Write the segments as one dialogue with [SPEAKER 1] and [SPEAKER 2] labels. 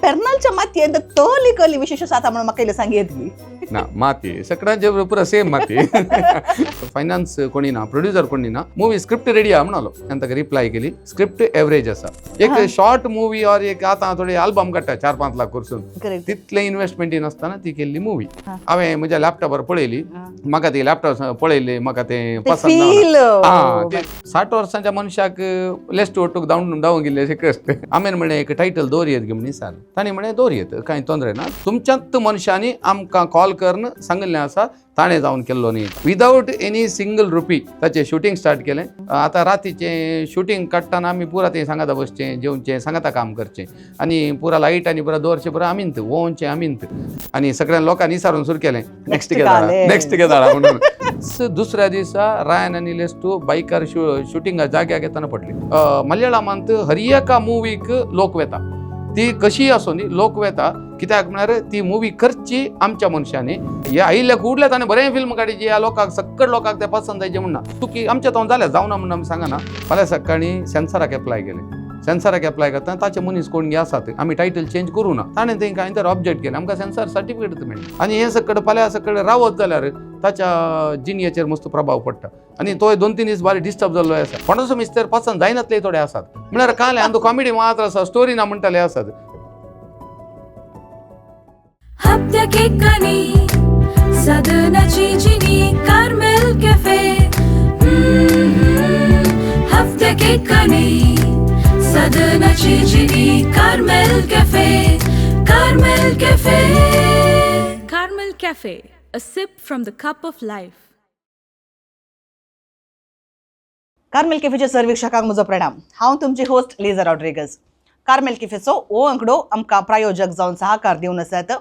[SPEAKER 1] पेर्नालच्या मातयेंत तली कली विशेश आसा म्हणून म्हाका इल्लें सांग येतली.
[SPEAKER 2] ना, माती सगळ्यांचे पुरा सेम माती. फायनान्स कोणी ना, प्रोड्युसर कोणी ना, मूवी स्क्रिप्ट रेडी आहा म्हणालो. हांवें ताका रिप्लाय केली, स्क्रिप्ट एवरेज आसा. एक शॉर्ट मुवी ऑर एक आतां थोडे आल्बम काडटा 4-5 लाख करसून, तितलें इन्वेस्टमेंट नासतना ती केल्ली मुवी. हांवें म्हज्या लॅपटॉपार पळयली. म्हाका ती लॅपटॉप पळयली, म्हाका तें पसंत
[SPEAKER 1] फील.
[SPEAKER 2] जावना. हा, ते 60 वर्सांच्या मनशाक लेस्ट ओटूक धांवन धांवून गेल्ले अशें कश्ट. हांवें म्हणलें, एक टायटल दवरयेत गे म्हण विचारलें. तांणी म्हणलें, दवरयेत, कांय तोंदरे ना. तुमच्यात मनशांनी आमकां कॉल करून सांगिल्लें आसा, ताणें जावन केल्लो न्ही. विदावट एनी सिंगल रुपी ताचें शुटींग स्टार्ट केलें. आतां रातीचें शुटींग काडटना आमी पुरा तें सांगाता बसचें, जेवचें, सांगाता काम करचें आनी पुरा लायट आनी पुरा दवरचें, पुरा आमींत ओवचें आमींत. आनी सगळ्या लोकांनी विचारून सुरू केलें, नेक्स्ट केदाळा, नेक्स्ट केदाळा म्हणून. दुसऱ्या दिसा रायन आनी लेस्टू बायकार शुटिंगा जाग्याक येतना पडली. मलयाळमांत हर एका मुवीक लोक वेता, ती कशीय आसूं न्ही, लोक वेता. कित्याक म्हळ्यार ती मुवी करची आमच्या मनशांनी. हे आयिल्ल्या कुडल्या ताणें बरें फिल्म काडची, ह्या लोकांक, सक्कड लोकांक ते पसंत जायचे म्हणना. चुकी आमच्या तो जाल्या जावना म्हणून आमी सांगना. फाल्यां सकाळीं सेन्सराक एप्लाय केलें. सेन्सराक एप्लाय करतना ताचे मनीस कोण गे आसात, आमी टायटल चेंज करूं ना. ताणें तेंकां कांय तर ऑब्जेक्ट केलें, आमकां सेन्सर सर्टिफिकेट मेळ्ळी. आनी हें सकड फाल्यां सकड रावत जाल्यार ताच्या जिणेचेर मस्त प्रभाव पडटा आनी तोय 2-3 दीस बारी डिस्टर्ब जाल्लो आसा. कोणाचो मिस्तर पसंत जायनातले थोडे आसात, म्हळ्यार कांय अंदू कॉमेडी मात्र आसा, स्टोरी ना म्हणटाले आसात.
[SPEAKER 3] हप्त्या केकानी सदनाची जिनी Carmel cafe. हप्त्या केकानी सदनाची Jini Carmel cafe, Carmel cafe. Carmel Cafe, a sip from the cup of life.
[SPEAKER 1] Carmel कॅफेच्या sir वीक्षकांक म्हजो प्रणाम. हांव तुमची होस्ट लिझा रॉड्रिगस. कार्मेल कॅफेचो हो आंकडो आमकां प्रायोजक जावन सहकार दिवन आसात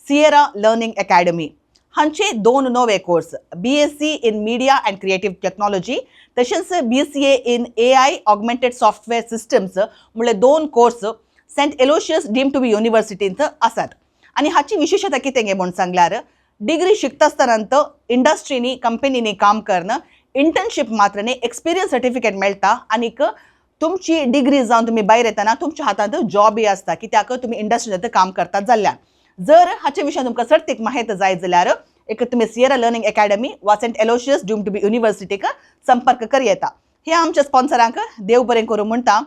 [SPEAKER 1] सिएरा लर्निंग अकॅडमी. हांचे दोन नवे course, BSc in Media and Creative Technology तशेंच BCA in AI Augmented Software Systems म्हणल्यार दोन course Saint Aloysius deem to be युनिव्हर्सिटींत आसात. आनी हाची विशेशता कितें गे म्हूण सांगल्यार, डिग्री शिकता आसतना इंडस्ट्रीनी, कंपनीनी काम करणं, इंटर्नशीप मात्र न्ही, एक्सपिरियन्स सर्टिफिकेट मेळटा. आनीक तुमची डिग्री जावन तुमी भायर येतना तुमच्या हातांत जॉबय आसता, कित्याक तुमी इंडस्ट्रींत काम करतात जाल्ल्यान. जर हाचे विशयान तुमकां सर्तीक माहिती जाय जाल्यार एक तुमी सियरा लर्निंग अकॅडमी वा Saint Aloysius deem to be युनिव्हर्सिटीक संपर्क कर येता. हे आमच्या स्पॉन्सरांक देव बरें करूं म्हणटा.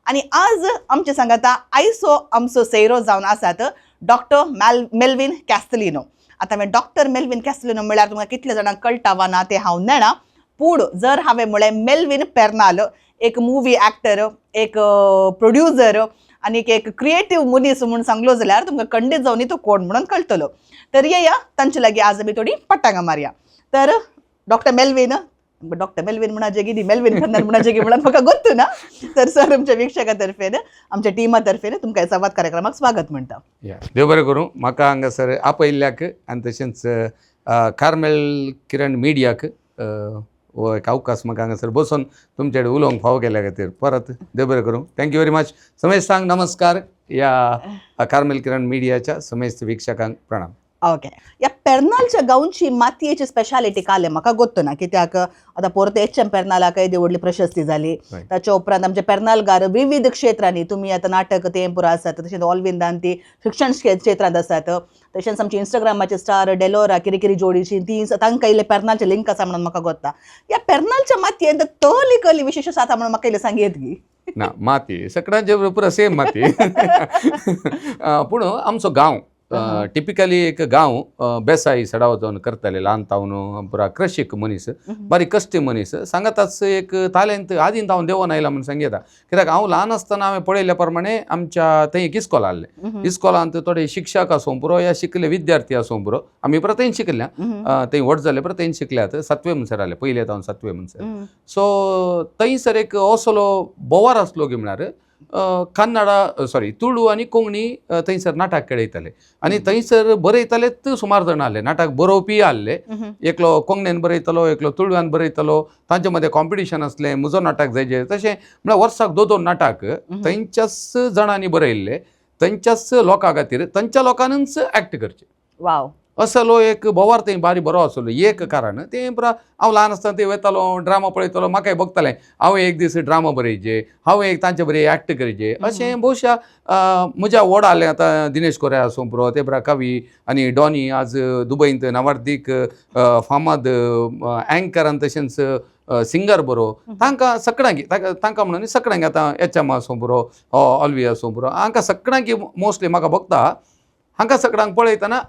[SPEAKER 1] आनी आज आमचे सांगाता आयसो आमचो सैरो जावन आसात डॉक्टर मेल्विन कॅस्तलिनो. आतां हांवें डॉक्टर मेल्विन कॅस्तलिनो म्हळ्यार तुमकां कितले जाणांक कळटा वा ना तें हांव नेणा, पूण जर हांवें म्हळें मेल्विन पेर्नाल, एक मुवी एक्टर, एक प्रोड्युसर आनी एक क्रिएटीव मनीस म्हूण सांगलो जाल्यार तुमकां खंडीत जावन तो कोण म्हणून कळटलो. तर येया, तांचे लागीं आज आमी थोडी पटांगां मारया. तर डॉक्टर मेल्विन, डॉक्टर मेल्विन म्हणाचे की मेल्विन खन्नान म्हणाचे की म्हणून म्हाका गोत्तू ना. तर सर, आमच्या वीक्षका तर्फेन, आमच्या टिमा तर्फेन तुमकां संवाद कार्यक्रमाक स्वागत म्हणटा.
[SPEAKER 2] या, देव बरें करूं. म्हाका हांगासर आपयल्ल्याक आनी तशेंच कार्मेल किरण मिडियाक हो एक अवकाश म्हाका हांगासर बसून तुमचे कडेन उलोवंक फावो केल्या खातीर परत देव बरें करूं. Thank you very much. समेस्तांक नमस्कार. ह्या कार्मेल किरण मिडियाच्या समेस्त वीक्षकांक प्रणाम.
[SPEAKER 1] ओके, ह्या पेर्नालच्या गांवची मातयेची स्पेशालिटी काले म्हाका गोत्तो ना, कित्याक आतां परत एच एम पेर्नालाक येदी व्हडली प्रशस्ती जाली. ताच्या उपरांत आमचे पेर्नालकार विविध क्षेत्रांनी, तुमी आतां नाटक तें पुरो आसात, तशेंच ऑलविन दांती शिक्षण क्षेत्रांत आसात, तशेंच आमचे इंस्टाग्रामाचे स्टार डेलोरा किरी जोडीची ती तांकां इल्ले पेर्नालचे लिंक आसा म्हणून म्हाका गोत्ता. ह्या पेर्नालच्या मातयेंत तली कली विशेश आसा म्हणून म्हाका इल्लें सांग येत गी?
[SPEAKER 2] ना, माती सगळ्यांचे पुरा सेम माती. पूण आमचो गांव टिपिकली एक गांव बेसाय सडाव जावन करताले ल्हान तावन. पुरा कृशीक मनीस, बारीक कश्टी मनीस. सांगाताच एक तालेंत आदीं तावन देवोन आयला म्हूण सांगता, कित्याक हांव ल्हान आसतना हांवें पळयल्ल्या प्रमाणे आमच्या थंय एक इस्कोल आहलें. इस्कोलांत थोडे शिक्षक आसूं पुरो या शिकले विद्यार्थी आसूं पुरो, आमी परत थंय शिकल्या. थंय व्हड जाले, परत थंय शिकल्यात. सातवे म्हणसर आले, पयले तावन सातवे म्हणसर. सो थंयसर एक असलो बोवार आसलो की म्हळ्यार कन्नडा, सॉरी, तुळू आनी कोंकणी थंयसर नाटक खेळयताले आनी थंयसर बरयतालेच. सुमार जाण आहले, नाटक बरोवपीय आहले. एकलो कोंकणीन बरयतलो, एकलो तुळव्यान बरयतलो. तांचे मदें कॉम्पिटिशन आसलें, म्हजो नाटक जायचे. तशें म्हळ्यार वर्साक दोन दोन नाटक थंयच्याच जाणांनी बरयल्ले, थंयच्याच लोकां खातीर, थंयच्या लोकांनीच एक्ट करचे.
[SPEAKER 1] वाव.
[SPEAKER 2] असलो एक बोवार थंय बारी बरो आसलो. एक कारण तें पुरा हांव ल्हान आसतना थंय वेतालो, ड्रामा पळयतालो, म्हाकाय भोगतालें हांव एक दीस ड्रामा बरयचे, हांव एक तांचे बरे एक्ट करचे अशें. बहुशा म्हज्या व्हड आहलें आतां दिनेश कोरेया आसूं पुरो, ते पुरा कवी आनी डॉनी आज दुबयंत नावार्दीक फामाद एंकर आनी तशेंच सिंगर बरो. तांकां सगळ्यांक तांकां म्हणून सगळ्यांक आतां एच एम आसूं पुरो, ऑल्वी आसूं पुरो, हांकां सगळ्यांक मोस्टली म्हाका भोगता. हांकां सगळ्यांक पळयतना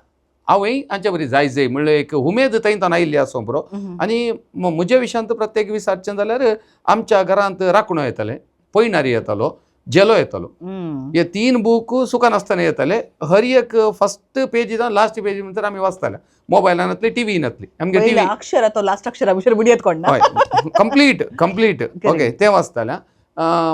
[SPEAKER 2] हांवूय हांचे बरी जाय जाय म्हणल्यार एक उमेद थंय आयिल्ली आसूं पुरो. आनी म्हज्या विशयांत प्रत्येक विचारचें जाल्यार आमच्या घरांत राखणो येताले, पयणारी येतालो, झेलो येतालो. हे तीन बूक सुखान आसतना येताले. हर एक फर्स्ट पेज जावन लास्ट पेज म्हणसर आमी वाचताले. मोबायलान नासली, टिवी नासली आमगे.
[SPEAKER 1] पयले
[SPEAKER 2] टिवी
[SPEAKER 1] अक्षर तो लास्ट अक्षरा भशेन बुडयत कोण ना.
[SPEAKER 2] हय, कंप्लीट कंप्लीट. ओके, ते वाचताले.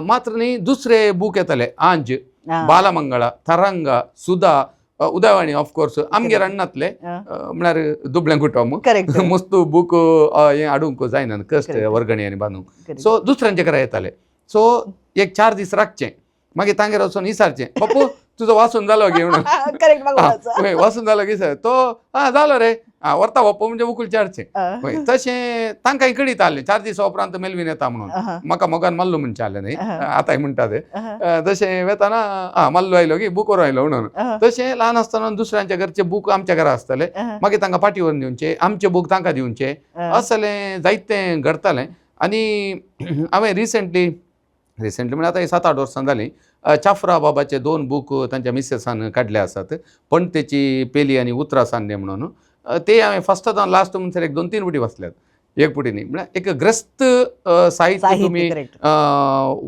[SPEAKER 2] मात्र न्ही, दुसरे बूक येताले, आंज, बालमंगळा, तरंगा, सुधा, उदयवाणी. ऑफकोर्स आमगेर हाडनातले, म्हळ्यार दुबळें कुटुंब, मस्त बूक हें हाडूंक जायना, कश्ट, वर्गणी आनी बांदूंक. सो दुसऱ्यांच्या घरा येताले. सो एक 4 दीस राखचे, मागीर तांगेर वचून विचारचें, "पप्पू, तुजो वाचून जालो गे?" म्हणून.
[SPEAKER 1] करेक्ट म्हाका.
[SPEAKER 2] हय, वाचून जालो की सर तो, "आं, जालो रे, आं, व्हरता पप्पू," म्हणजे उकुल चारचें. हय, तशें तांकां कळीत आहलें 4 दिसा उपरांत मेलवीन येता म्हणून. म्हाका मोगान माल्लो म्हणचें आहलें न्ही, आतांय म्हणटा ते. तशें वेताना, "आं, माल्लो आयलो की बूक व्हरून आयलो," म्हणून. तशें ल्हान आसतना दुसऱ्यांच्या घरचे बूक आमच्या घरा आसताले. मागीर तांकां पाटी व्हरून दिवचे, आमचे बूक तांकां दिवचे, असलें जायतें घडतालें. आनी हांवें रिसेंटली, रिसेंटली म्हळ्यार आतां 7-8 वर्सां जालीं, चाफ्रा बाबाचे दोन बूक तांच्या मिसेसान काडले आसात, पणतेची पेली आनी उतरां सान्ने म्हणून. ते हांवें फर्स्ट जावन लास्ट म्हणसर एक दोन तीन पुटी वाचल्यात, एक पुटी न्ही. म्हळ्यार एक ग्रस्त साहित्य तुमी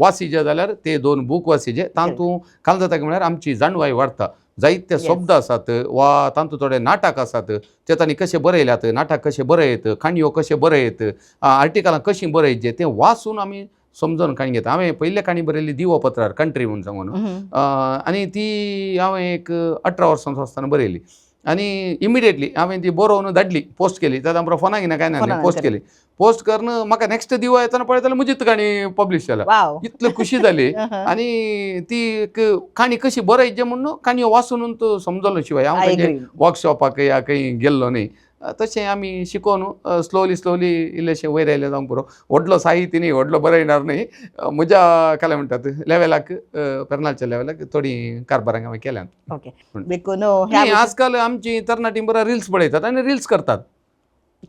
[SPEAKER 2] वाचिजे जाल्यार ते दोन बूक वाचिजे. तातूंत काल जाता की म्हळ्यार आमची जाणवाय वाडटा. जायते शब्द आसात वा तातूंत थोडे नाटक आसात, ते तांणी कशें बरयल्यात, नाटक कशें बरयत, काणयो कशें बरयत, आर्टिकलां कशीं बरयत, तें वाचून आमी समजून काणी घेता. हांवें पयले काणी बरयल्ली दिवो पत्रार कंट्री म्हूण सांगून. आनी ती हांवें एक 18 वर्सां आसतना बरयली आनी इमिडिएटली हांवें ती बरोवन धाडली, पोस्ट केली. तेन्ना आमकां फोनाक ना कांय ना. पोस्ट केली. पोस्ट करून म्हाका नेक्स्ट दिवो येतना पळयताले, म्हजीच काणी पब्लीश जाल्या. इतली खुशी जाली. आनी ती एक काणी कशी बरयची म्हणून काणयो वाचून तो समजलो शिवाय हांव खंयचे वर्कशॉपाक या खंय गेल्लो न्ही. तशें आमी शिकोवन स्लोली स्लोली इल्लेशें वयर आयलें जावंक पुरो. व्हडलो साहित्य न्ही, व्हडलो बरयणार न्ही. म्हज्या काय म्हणटात लेवलाक, पेरनाळच्या लेवलाक थोडीं कारभारां हांवें केल्यात.
[SPEAKER 1] ओके, देखून ह्या
[SPEAKER 2] न्ही, आजकाल आमची तरणाटी बरं रिल्स पळयतात आनी रिल्स करतात.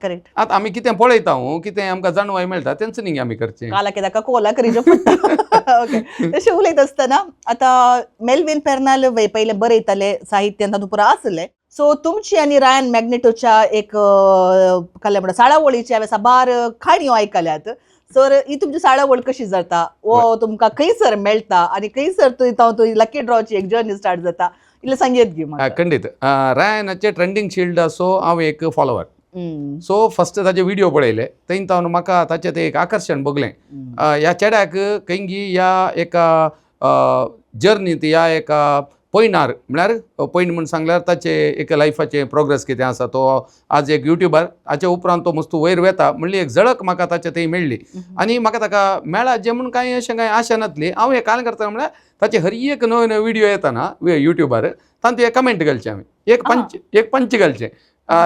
[SPEAKER 2] आतां आमी कितें पळयता, हो, कितें आमकां जाणवाय मेळटा तेंच न्ही आमी करचें.
[SPEAKER 1] काला कित्याक कोला करीचो पडटा. ओके, तशें उलयत आसतना आतां मेलवीन पेर्नाल पयले बरयताले, साहित्यान तातूंत पुरो आसले. सो तुमची आनी रायन मॅग्नेटोच्या एक काय म्हणटा साळावळीची हांवें साबार काणयो आयकल्यात. सर, ही तुमची साळावळ कशी जाता वो तुमकां खंयसर मेळटा आनी खंयसर तुं लकी ड्रॉची एक जर्नी स्टार्ट जाता, इल्लें सांगयत गी म्हाका.
[SPEAKER 2] खंडीत. रायनाचे ट्रेंडींग शिल्डाचो हांव एक फॉलोवर. सो फस्ट ताजे व्हिडिओ पळयले, थंय तावन म्हाका ताचें तें एक आकर्शण बगलें. ह्या चेड्याक खंयगी ह्या एका जर्नीत, ह्या एका पयणार, म्हळ्यार पयण म्हूण सांगल्यार ताचे एक लायफाचे प्रोग्रेस कितें आसा, तो आज एक युट्युबर, हाचे उपरांत तो मस्त वयर वेता म्हणली एक झळक म्हाका ताचे थंय मेळ्ळी. आनी म्हाका ताका मेळात म्हूण कांय अशें कांय आशा नासली. हांव हें कारण करता म्हळ्यार ताचे हर एक नवे नवे व्हिडिओ येताना युट्युबार तांतूं एक कमेंट घालचें हांवें, एक पंच, एक पंच घालचें.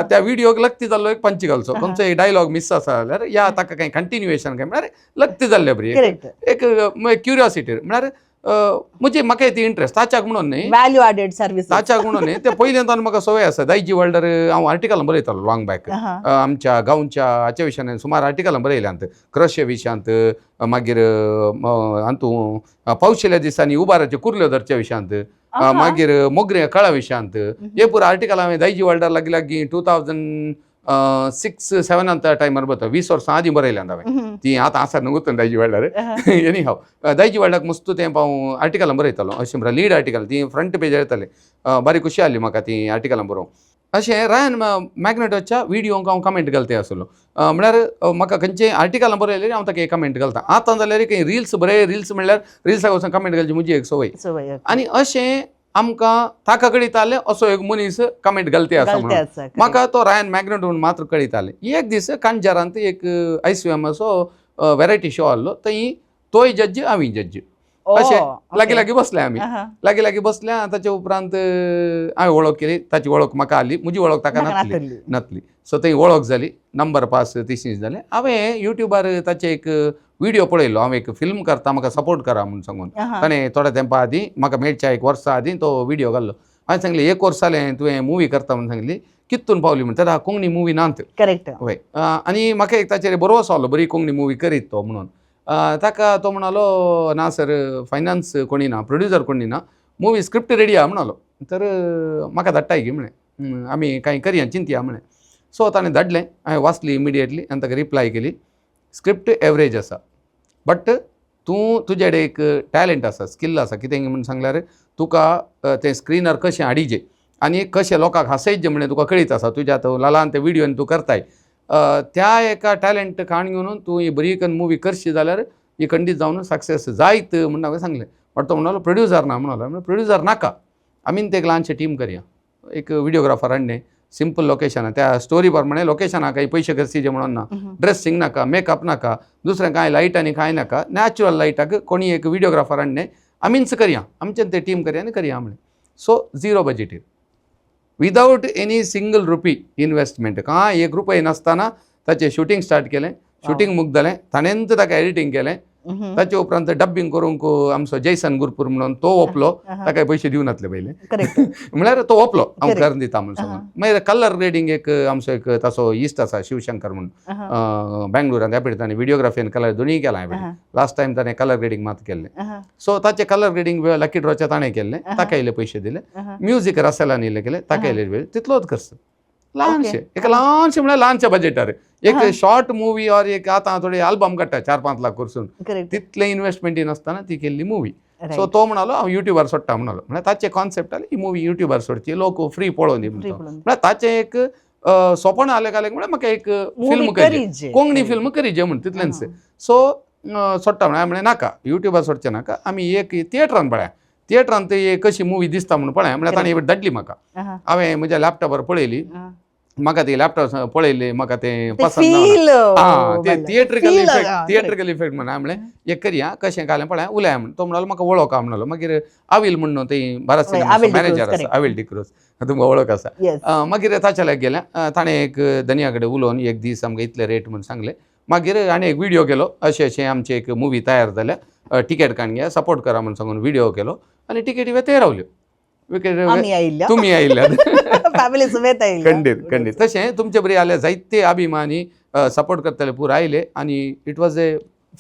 [SPEAKER 2] त्या व्हिडिओक लक्ती जाल्लो एक पंच घालचो. खंयचो एक डायलॉग मिस आसा जाल्यार या ताका कांय कंटिन्युएशन काय म्हळ्यार लक्ती जाल्ले बरी एक क्युरियोसिटी, म्हळ्यार म्हजी म्हाका ती इंट्रस्ट, ताच्याक म्हणून न्ही.
[SPEAKER 1] Value added service.
[SPEAKER 2] ताच्याक म्हणून न्ही, ते पयल्यांतान म्हाका संवय आसा. दायजी वर्ल्डार हांव आर्टिकलां बरयतालो लॉंग बॅक. आमच्या गांवच्या हाच्या विशयान सुमार आर्टिकलां बरयल्यांत, क्रशे विशयांत, मागीर हातूं पावशिल्या दिसांनी उबाराच्यो कुर्ल्यो धरच्या विशयांत, मागीर मोगरे कळा विशयांत. हे पुरो आर्टिकल हांवें दायजी वर्ल्डार लागीं लागीं 2006-7 टायमार बरयता, 20 वर्सां आदीं बरयल्यांत हांवें ती. आतां आसा न्हू गुतून दायजी वर्ल्डार. एनी हाव, दायजी वर्ल्डाक मस्त तें हांव आर्टिकलां बरयतालो, अशें म्हळ्यार लीड आर्टिकल ती फ्रंट पेजार येताले. बारी खुशी जाली म्हाका ती आर्टिकलां बरोवंक. अशें रायन मॅग्नेटोच्या व्हिडियोंक हांव कमेंट घालते आसलो. म्हळ्यार म्हाका खंयचे आर्टिकलां बरयलें, हांव ताका एक कमेंट घालता. आतां जाल्यार खंय रिल्स बरय, रिल्स म्हणल्यार रिल्साक वचून कमेंट घालची म्हजी एक संवय.
[SPEAKER 1] संवय.
[SPEAKER 2] आनी अशें आमकां ताका कळीत आहलें, असो एक मनीस कमेंट घालते आसा म्हणून. म्हाका तो रायन मॅग्नेट म्हणून मात्र कळीत आहलें. एक दीस कांजारांत एक आयसीएमाचो वेरायटी शो आहलो, थंय तोय जज्ज, हांवूय जज्ज. अशें लागीं लागीं बसले आमी. लागीं लागीं बसले. ताचे उपरांत हांवें वळख केली, ताची वळख म्हाका आसली, म्हजी वळख ताका नासली. नासली. सो थंय वळख जाली, नंबर पास तिशी जालें. हांवें युट्यूबार ताचे एक व्हिडियो पळयलो, हांव एक फिल्म करता, म्हाका सपोर्ट करा म्हूण सांगून. ताणें थोड्या तेंपा आदीं, म्हाका मेळच्या एक वर्सा आदीं तो व्हिडियो घाल्लो. हांवें सांगलें, एक वर्स जालें तुवें मुवी करता म्हूण सांगली, कितून पावली म्हण. तेन्ना कोंकणी मुवी नात. वय, आनी म्हाका एक ताचेर भरवसो आसलो, बरी कोंकणी मुवी करीत तो म्हणून. ताका तो म्हणालो, ना सर, फायनान्स कोणी ना, प्रोड्युसर कोणी ना, मुवी स्क्रिप्ट रेडी आहा म्हणालो. तर म्हाका धाडटाय गी म्हळें, आमी कांय करया, चिंतया म्हळें. सो ताणें धाडलें, हांवें वाचली इमिडिएटली आनी ताका रिप्लाय केली, स्क्रिप्ट एवरेज आसा, बट तूं तुजे कडेन एक टॅलंट आसा, स्किल आसा. कितें म्हूण सांगल्यार तुका तें स्क्रिनार कशें हाडिजें आनी कशें लोकांक हांसयचें म्हणलें तुका कळीत आसा. तुज्या आतां ल्हान ते व्हिडियोन तूं करताय, त्या एका टॅलंट काण घेवन तूं ही बरी कन्न मुवी करशी जाल्यार ही खंडीत जावन सक्सेस जायत म्हूण हांवें सांगलें. बट तो म्हणलो प्रोड्युसर ना म्हणलो. म्हणल्यार प्रोड्युसर नाका, आमी ते एक ल्हानशें टीम करया, एक व्हिडियोग्राफर हाडणें, सिंपल लोकेशनां, त्या स्टोरी प्रमाणे लोकेशनां, काही पयशे खर्चीचे म्हणून ना, ड्रेसिंग नाका, मेकअप नाका, दुसरें कांय लायट आनी कांय नाका, नॅचरल लायटाक कोणी एक व्हिडियोग्राफर हाडणें, आमीच करया, आमच्यान ते टीम करया आनी करया म्हणलें. सो झिरो बजेटीर, without any single rupee investment, कांय एक रुपये नासतना ताचें शुटींग स्टार्ट केलें. शुटींग मुगदलें, ताणेंच ताका एडिटींग केलें. ताचे उपरांत डब्बिंग करूंक आमचो जयसन गुरपूर म्हणून तो ओपलो. ताका पयशे दिवन नासले पयले. म्हळ्यार तो ओपलो, हांव करून दिता म्हणून सांगून. मागीर कलर ग्रेडींग एक आमचो एक ताचो इश्ट आसा, शिवशंकर म्हणून, बेंगलोरांत. ह्या पळय ताणें व्हिडियोग्राफी आनी कलर दोनीय केलां. ह्या लास्ट टायम ताणें कलर ग्रेडींग मात केल्लें. सो ताचें कलर ग्रेडींग लकी ड्रॉचे ताणें केल्लें, ताका इल्ले पयशे दिले. म्युजीक रसेलान इल्लें केलें, ताका इल्ले. तितलोच खर्च, ल्हानशें, एक ल्हानशें म्हळ्यार ल्हानशें बजेटार एक शॉर्ट मुवी ऑर एक आतां थोडे अल्बम काडटा 4-5 लाख करसून, तितलें इन्वेस्टमेंट नासतना ती केल्ली मुवी. सो तो म्हणालो, हांव युट्यूबार सोडटा म्हणालो. म्हळ्यार ताचें कॉन्सेप्ट आसलें, ही मुवी युट्यूबार सोडची, लोक फ्री पळोवन दी म्हणटा. म्हळ्यार ताचें एक सोपण आलें घालें, म्हळ्यार म्हाका एक फिल्म करीजे, कोंकणी फिल्म करीजे म्हण, तितलेंच. सो सोडटा म्हळ्यार, म्हणलें नाका, युट्यूबार सोडचें नाका, आमी एक थिएटरान पळया, थिएटरान ती कशी मुवी दिसता म्हणून पळया. म्हळ्यार ताणें धाडली म्हाका, हांवें म्हज्या लॅपटॉपार पळयली. म्हाका ती लॅपटॉप पळयली, म्हाका तें पसंत. आं, ते थिएट्रिकल इफेक्ट, थिएट्रिकल इफेक्ट म्हणून. हांवें म्हणलें, एक करया, कशें घालें पळया, उलया म्हण. तो म्हणालो, म्हाका वळख आहा म्हणलो. मागीर आवील म्हणून ती भारत मॅनेजर आसा, आवील डिक्रोज, तुमकां वळख आसा. मागीर ताच्या लागीं गेलें, ताणें एक धनया कडेन उलोवन एक दीस आमकां इतले रेट म्हूण सांगलें. मागीर आनी एक व्हिडियो केलो, अशें अशें आमची एक मुवी तयार जाल्या, टिकेट काडून घ्या, सपोर्ट करा म्हूण सांगून व्हिडियो केलो आनी टिकेटी ते रावल्यो. तुमी आयिल्ल्या.
[SPEAKER 1] फॅमिली समेत आयिल्ल्या.
[SPEAKER 2] खंडीत खंडीत. तशें तुमचे बरी आयले जायते अभिमानी, सपोर्ट करतले पुरा आयले आनी it was a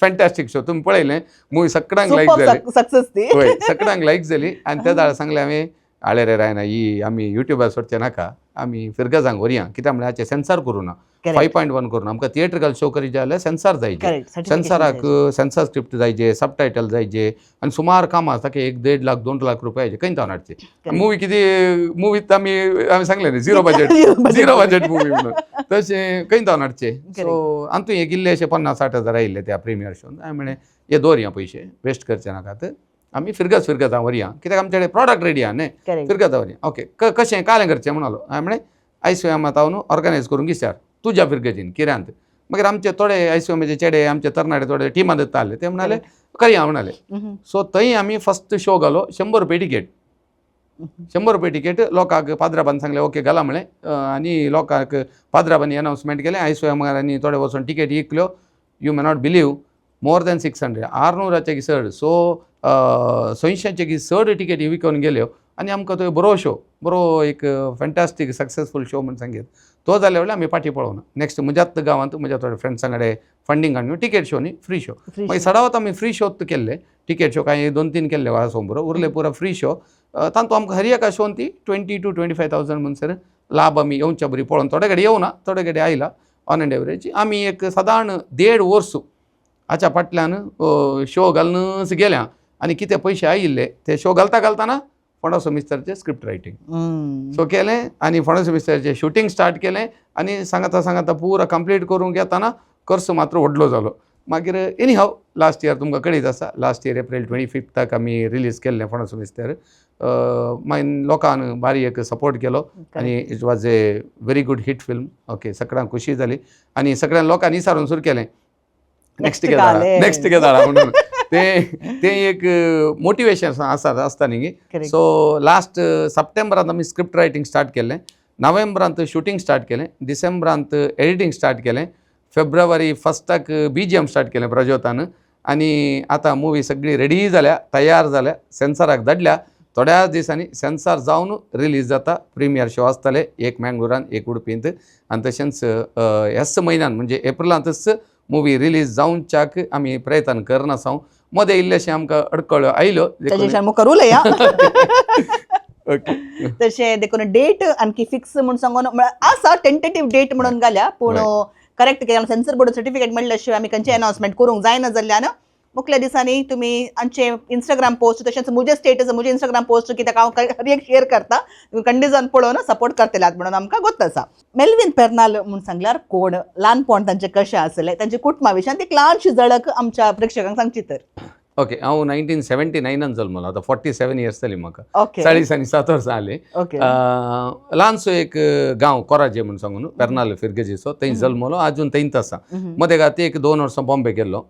[SPEAKER 2] fantastic show. तुमी पळयलें मुवी, सगळ्यांक लायक जाली.
[SPEAKER 1] सक्सेस ती.
[SPEAKER 2] हय, सगळ्यांक लायक जाली. आनी त्या वेळार सांगलें हांवें, आळे रे रायना, ही आमी युट्यूबार सोडचे नाका, आमी फिरगजांक व्हरया. कित्याक म्हळ्यार हाचें सेन्सार करूं ना, 5.1 करून आमकां थिएट्रिकल शो करीत जाल्यार सेन्सार जायचे, सेन्साराक सेन्सार स्क्रिप्ट जायचे, सब टायटल जायचे आनी सुमार कामां आसता की 1-1.5 लाख, 2 लाख रुपयाचे खंय जावन हाडचे. मुवी कितें, मुवीत आमी आमी सांगलें न्ही, zero budget, zero budget movie म्हणून, तशें खंय जावन हाडचे. सो आनी एक इल्ले अशे 50-60 हजार आयिल्ले त्या प्रिमियर शोन. हांवें म्हणलें, हे दवरया, पयशे वेस्ट करचे नाकात, आमी फिरगज फिरगजां व्हरया, कित्याक आमचे कडेन प्रॉडक्ट रेडी आहा न्ही, फिरगजां व्हरया. ओके, कशें कालें करचें म्हणालो. हांवें म्हणलें, आयसीएमात हांव ऑर्गनायज करूंक विचार तुज्या फिरगजीन किऱ्यांत. मागीर आमचे थोडे आयसीएमाचे चेडे, आमचे तरणाटे थोडे टिमान दिता, ते म्हणाले करया म्हणाले. सो थंय आमी फस्ट शो घालो, 100 रुपये टिकेट, 100 रुपये टिकेट. लोकांक पाद्राबान सांगलें, ओके घाला म्हणलें आनी लोकांक पाद्राबांनी अनावन्समेंट केलें. आयसीएमार आनी थोडे वचून टिकेट इकल्यो. You may not believe, more than 600, 600च्या चड, सो 600च्या चड टिकेटी विकून गेल्यो. आनी आमकां तो बरो शो, बरो एक फॅन्टास्टीक सक्सेसफूल शो म्हूण सांगीत. तो जाल्या वेळार आमी फाटीं पळोवना. नेक्स्ट म्हज्याच गांवांत म्हज्या थोड्या फ्रेंड्सां कडेन फंडींग हाडून टिकेट शो न्ही, फ्री शो. मागीर सदांच आमी फ्री शो केल्ले. टिकेट शो कांय 2-3 केल्ले वासो बरो उरले, पुरा फ्री शो. तातूंत आमकां हर एका शोन ती 20 to 25 thousand म्हणसर लाभ आमी येवच्या बरी पळोवन, थोडे कडेन येवना, थोडे कडेन आयला. ऑन एन एवरेज आमी एक सादारण देड वर्स हाच्या फाटल्यान शो घालूनच गेल्या आनी कितें पयशे आयिल्ले ते शो घालता घालतना फोंडा मिस्तारचें स्क्रिप्ट रायटींग सो केलें आनी फोंडा मिस्तारचें शुटींग स्टार्ट केलें. आनी सांगता सांगता पुरा कंप्लीट करूंक येताना खर्च मात्र व्हडलो जालो. मागीर एनी हाव, लास्ट इयर तुमकां कळीत आसा, लास्ट इयर एप्रील 25 आमी रिलीज केल्लें फोंडा मिस्तेर. मागीर लोकान बारी एक सपोर्ट केलो आनी it was a very good hit film. Okay, सगळ्यांक खुशी जाली आनी सगळ्या लोकांनी विचारून सुरू केलें, नेक्स्ट केदाळा, नेक्स्ट केदाळा म्हणून. ते ते एक मोटिवेशन आसा आसता न्ही.
[SPEAKER 1] Correct.
[SPEAKER 2] सो लास्ट सप्टेंबरांत आमी स्क्रिप्ट रायटींग स्टार्ट केलें, नोव्हेंबरांत शुटींग स्टार्ट केलें, डिसेंबरांत एडिटींग स्टार्ट केलें, फेब्रुवारी फस्टाक बीजीएम स्टार्ट केलें प्रज्योतान आनी आतां मुवी सगळी रेडी जाल्या, तयार जाल्या, सेन्सराक धाडल्या. थोड्याच दिसांनी सेन्सर जावन रिलीज जाता. प्रिमियर शो आसतले, एक मँगलोरान, एक उडपींत. आनी तशेंच ह्याच म्हयन्यान म्हणजे एप्रिलांतच मुवी रिलीज जावच्याक आमी प्रयत्न करना आसा. मदें इल्लेशें आमकां अडकळ्यो आयल्यो.
[SPEAKER 1] ताजे मुखार उलया.
[SPEAKER 2] ओके.
[SPEAKER 1] तशें देखून डेट आणखी फिक्स म्हूण सांगून म्हळ्यार आसा, टेंटेटीव डेट म्हणून घाल्या, पूण करेक्ट कित्याक सेन्सर बोर्ड सर्टिफिकेट मेळ्ळ्या शिवाय आमी खंयचे अनाउन्समेंट करूंक जायना जाल्ल्यान मुखल्या दिसांनी तुमी आमचे इंस्टाग्राम पोस्ट तशेंच म्हजे स्टेटस, म्हजे इंस्टाग्राम पोस्ट, कित्याक हांव हर एक शेअर करता, तुमी कंडिजन पळोवन सपोर्ट करतल्यात म्हणून आमकां गोत्त आसा. मेल्वीन पेर्नाल म्हूण सांगल्यार कोण, ल्हानपण तांचें कशें आसलें, तांचे कुटुंबा विशयान एक ल्हानशी झळक आमच्या प्रेक्षकांक सांगची तर.
[SPEAKER 2] ओके, हांव 1979नान जल्मलो. आतां 47 इयर्स जाली म्हाका. 47 वर्सां जालीं. ल्हानसो एक गांव कोराजे म्हूण सांगून, पेर्नाल फिर्गजीचो, थंय जल्मलो, आजून थंयच आसा. मदें गाती एक 2 वर्सां बॉम्बे गेल्लो.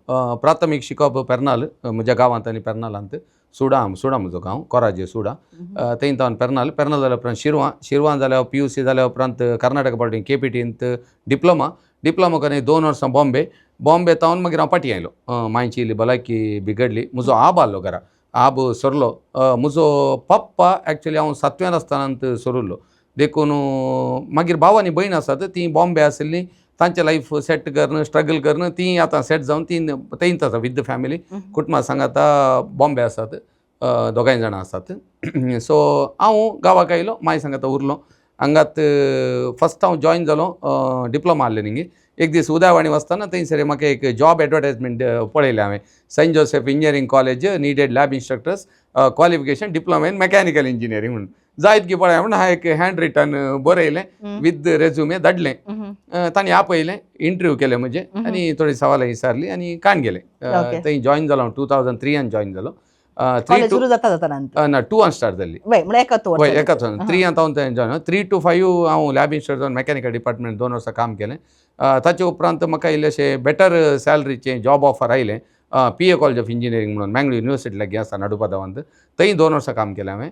[SPEAKER 2] प्राथमीक शिकप पेर्नाल म्हज्या गांवांत आनी पेर्नालांत, सुडा, सुडा म्हजो गांव, कोराजे सुडा. थंय तावन पेर्नाल, पेर्नाल जाल्या उपरांत शिरवां, शिरवां जाल्या पीयूसी जाल्या उपरांत कर्नाटक पॉलिटेक्निक केपीटींत डिप्लोमा, डिप्लोमा करून 2 वर्सां बॉम्बे. बॉम्बे तावन मागीर हांव फाटीं आयलो. मांयची इल्ली भलायकी बिगडली. म्हजो आब आहलो घरा, आब सरलो. म्हजो पप्पा एक्चुली हांव सातव्यान आसतना सरुल्लो. देखून मागीर भाव आनी भयण आसात, तीं बॉम्बे आशिल्लीं. तांचें लायफ सेट करून, स्ट्रगल करून तीं आतां सेट जावन तीं थंयच आसा विथ the family. कुटुंबा सांगाता बॉम्बे आसात, दोगांय जाणां आसात. सो हांव गांवाक आयलो, माय सांगाता उरलो हांगात. फस्ट हांव जॉयन जालो, डिप्लोमा आहलें न्ही. एक दीस उदयवाणी वचतना थंयसर म्हाका एक जॉब एडवर्टायजमेंट पळयलें हांवें, Saint Joseph Engineering College needed lab instructors, qualification diploma in mechanical engineering म्हणून. जायत की पळय म्हणून हांवें एक हँड रिटन बरयलें, विथ रेज्युमे धाडलें. तांणी आपयलें, इंटरव्यू केलें म्हजें आनी थोडी सवालां विचारली आनी काण गेलें. थंय जॉयन जालो हांव, 2003यान जॉयन जालो. थ्री
[SPEAKER 1] कॉलेज
[SPEAKER 2] टू
[SPEAKER 1] सुरू जाता जाता नंतर?
[SPEAKER 2] ना, टूआन स्टार्ट जाल्ली.
[SPEAKER 1] वय, म्हळ्यार एकाच
[SPEAKER 2] वय.
[SPEAKER 1] वर्सा.
[SPEAKER 2] एकाच थ्रीयान हांव थंय जॉयन, 3 टू 5 हांव लॅब इन्स्ट्रक्टर जावन मेकॅनिकल डिपार्टमेंट 2 वर्सां काम केलें. ताचे उपरांत म्हाका इल्लेशें बेटर सॅलरीचें जॉब ऑफर आयलें, पीए कॉलेज ऑफ इंजिनियरींग म्हणून मँगलोर युनिवर्सिटी लागीं आसा नाडुपादावांत. थंय 2 वर्सां काम केलें हांवें.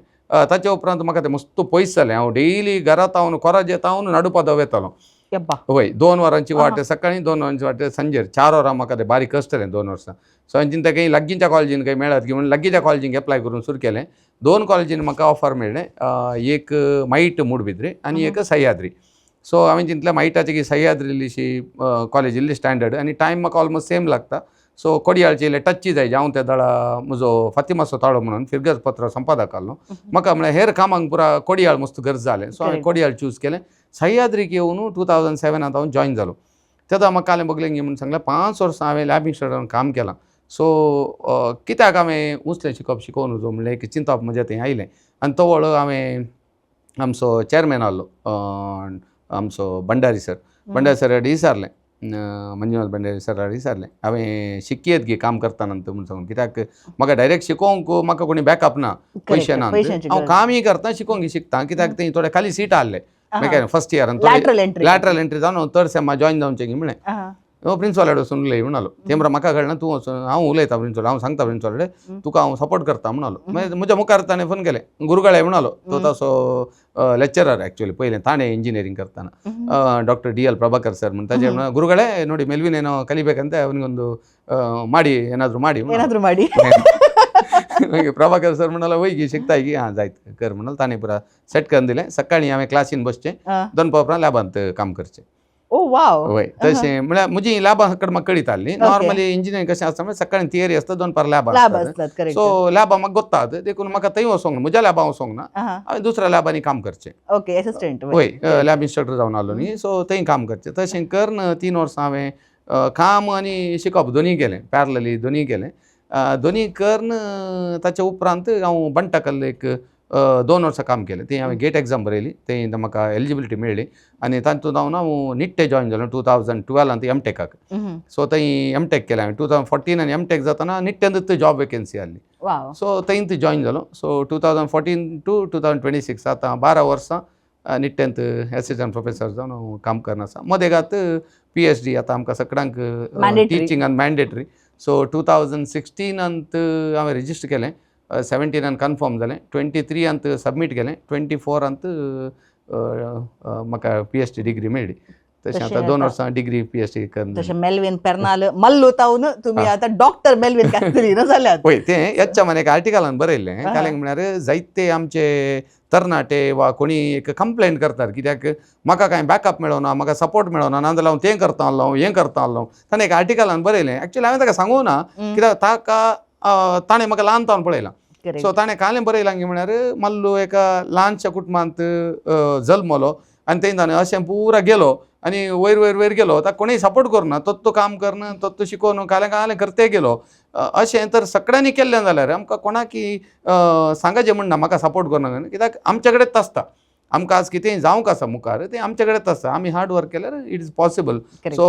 [SPEAKER 2] ताचे उपरांत म्हाका तें मस्त पयस जालें. हांव डेली घरांत हांव कोराजेत हांव नाडुपादाव येतालो.
[SPEAKER 1] यब्बा.
[SPEAKER 2] वय, 2 वरांची वाट सकाळी, 2 वरांची वाट संजेर, 4 वरां. म्हाका तें बारीक कश्ट जालें 2 वर्सां. सो हांवें चिंता काही लागींच्या कॉलेजीन काही मेळत की म्हणून लागींच्या कॉलेजींक एप्लाय करून सुरू केलें. दोन कॉलेजीन म्हाका ऑफर मेळ्ळें, एक माईट मूडबिद्री आनी एक सह्याद्री. सो हांवें चिंतलें माईटाची की सह्याद्री इल्लीशी कॉलेज इल्ली स्टँडर्ड आनी टायम म्हाका ऑलमोस्ट सेम लागता. सो कोडियाळची इल्लें टच्ची जाय. हांव त्या दळा म्हजो फातिमाचो ताळो म्हणून फिर्गज पत्र संपादक आहलो. म्हाका म्हळ्यार हेर कामांक पुरा कोडियाळ मस्त गरज जालें. सो हांवें कोडियाळ चूज केलें. सह्याद्रीक येवन 2007आंत हांव जॉयन जालो. तेन्ना म्हाका कालें बगलें म्हणून सांगलें, 5 वर्सां हांवें लॅब इन्स्ट्रक्टरान काम केलां, सो कित्याक हांवें उंचलें शिकप शिकोवन वचो म्हणलें एक चिंतप म्हजें थंय आयलें. आनी तवळ हांवें आमचो चॅरमॅन आहलो आमचो भंडारी सर, भंडारी सर विचारलें, मंजुनाथ भंडारी सराक विचारलें, हांवें शिकयेत गी काम करतना म्हणून सांगून, कित्याक म्हाका डायरेक्ट शिकोवंक म्हाका कोणी बॅकअप ना, पयशे ना.
[SPEAKER 1] पयशांची
[SPEAKER 2] हांव
[SPEAKER 1] गरज.
[SPEAKER 2] कामय करता, शिकोवंक शिकता, कित्याक थंय थोडे खाली सीट आहले mechanic first year.
[SPEAKER 1] Lateral entry.
[SPEAKER 2] Lateral entry जावन थर्ड सेमा जॉयन जावचें की म्हणलें. हो प्रिन्सिपॉल वचून उलय म्हणालो. ते म्हाका कळना, तूं वचून हांव उलयता प्रिन्सिपॉल, हांव सांगता प्रिन्सिपॉल, तुका हांव सपोर्ट करता म्हणालो. मागीर म्हज्या मुखार ताणें फोन केलें, गुरुगळे म्हणालो, तो तसो लेक्चरर ॲक्च्युली पयलें ताणें इंजिनियरींग करताना, doctor D L Prabhakar sir ಅಂತ. ತಾಜೆ ಗುರುಗಳೇ ನೋಡಿ, ಮೆಲ್ವಿನ್ ಏನೋ ಕಲಿಬೇಕಂತೆ, ಅವನಿಗೊಂದು ಮಾಡಿ, ಏನಾದರೂ ಮಾಡಿ म्हणालो.
[SPEAKER 1] ಏನಾದ್ರು ಮಾಡಿ.
[SPEAKER 2] मागीर प्रभाकर सर म्हणालो, वय शिकता की हां जायत कर म्हणाल. ताणें पुरा सेट करून दिलें. सकाळीं हांवें क्लासीन बसचें, दनपा उपरांत लॅबांत काम करचें.
[SPEAKER 1] ओ वाव.
[SPEAKER 2] वय, तशें म्हळ्यार म्हजी लॅबां कडेन म्हाका कळीत आहली. नॉर्मली इंजिनियरींग कशें आसता म्हळ्यार सकाळीं थियरी आसता, दनपार लॅबां
[SPEAKER 1] लॅब
[SPEAKER 2] आसतात.
[SPEAKER 1] असतात, करेक्ट.
[SPEAKER 2] सो लॅबां म्हाका गोत्तात, देखून म्हाका थंय वचोंक ना, म्हज्या लॅबां वचोंक ना, हांवें दुसऱ्या लॅबांनी काम करचें.
[SPEAKER 1] Okay, assistant.
[SPEAKER 2] वय, लॅब इन्स्ट्रक्टर जावन आहलो न्ही, सो थंय काम करचें. तशें करून 3 वर्सां हांवें काम आनी शिकप दोनीय केलें, पॅरलली दोनीय केलें. दोनीय करून ताच्या उपरांत हांव बंटाकल एक 2 वर्सां काम केलें. थंय हांवें गेट एग्जाम बरयली, थंय म्हाका एलिजिबिलिटी मेळ्ळी आनी तातूंत हांव हांव निट्टे जॉयन जालो 2012आंत एम टेकाक. सो थंय एम टेक केलें हांवें 2014 आनी एम टेक जातना निट्ट्यांतच जॉब वेकेन्सी आहली. सो थंय जॉयन जालो. सो 2014 टू 2026, आतां 12 वर्सां निट्ट्यांत एसिस्टंट प्रोफेसर जावन हांव काम करना आसा. मदेगात पीएचडी आतां आमकां सगळ्यांक
[SPEAKER 1] Mandatory.
[SPEAKER 2] टिचिंगान मॅन्डेटरी. सो 2016आंत हांवें रजिस्टर केलें, 17आन कन्फर्म जालें, 23आंत सबमीट केलें, 24आंत म्हाका पीएचडी डिग्री मेळ्ळी. तशें
[SPEAKER 1] तशें
[SPEAKER 2] आतां 2
[SPEAKER 1] आतां
[SPEAKER 2] वर्सां डिग्री पीएचडी करून
[SPEAKER 1] तशें मेल्विन पेर्नाल मल्लू तावन तुमी आतां डॉक्टर मेल्विन कास्तेलिनो जाल्यात.
[SPEAKER 2] पळय, तें एच एमान एका आर्टिकलान बरयल्लें. कालें म्हळ्यार जायते आमचे तरणाटे वा कोणी एक कंप्लेंट करतात, कित्याक म्हाका कांय बॅकअप मेळना, म्हाका सपोर्ट मेळना, नाजाल्यार हांव तें करता आहलो, हें करता आहलो. ताणें एका आर्टिकलान बरयलें. एक्चुअली हांवें ताका सांगूं ना, कित्याक ताका ताणें म्हाका ल्हान तावन पळयलां. सो ताणें कालें बरयलां की म्हळ्यार मल्लू एका ल्हानशा कुटुंबांत जल्मलो आनी थंय ताणें अशें पुरा गेलो आनी वयर वयर वयर गेलो. ताका कोणूय सपोर्ट करुना, तत्तो काम करन, तत्तो शिकोवन कालें कालें करते गेलो. अशें तर सगळ्यांनी केल्लें जाल्यार आमकां कोणाकी सांगाचें म्हण ना म्हाका सपोर्ट करना, कित्याक आमचे कडेच आसता. आमकां आज कितेंय जावंक आसा मुखार, तें आमचे कडेच आसता. आमी हार्ड वर्क केल्यार it is possible. So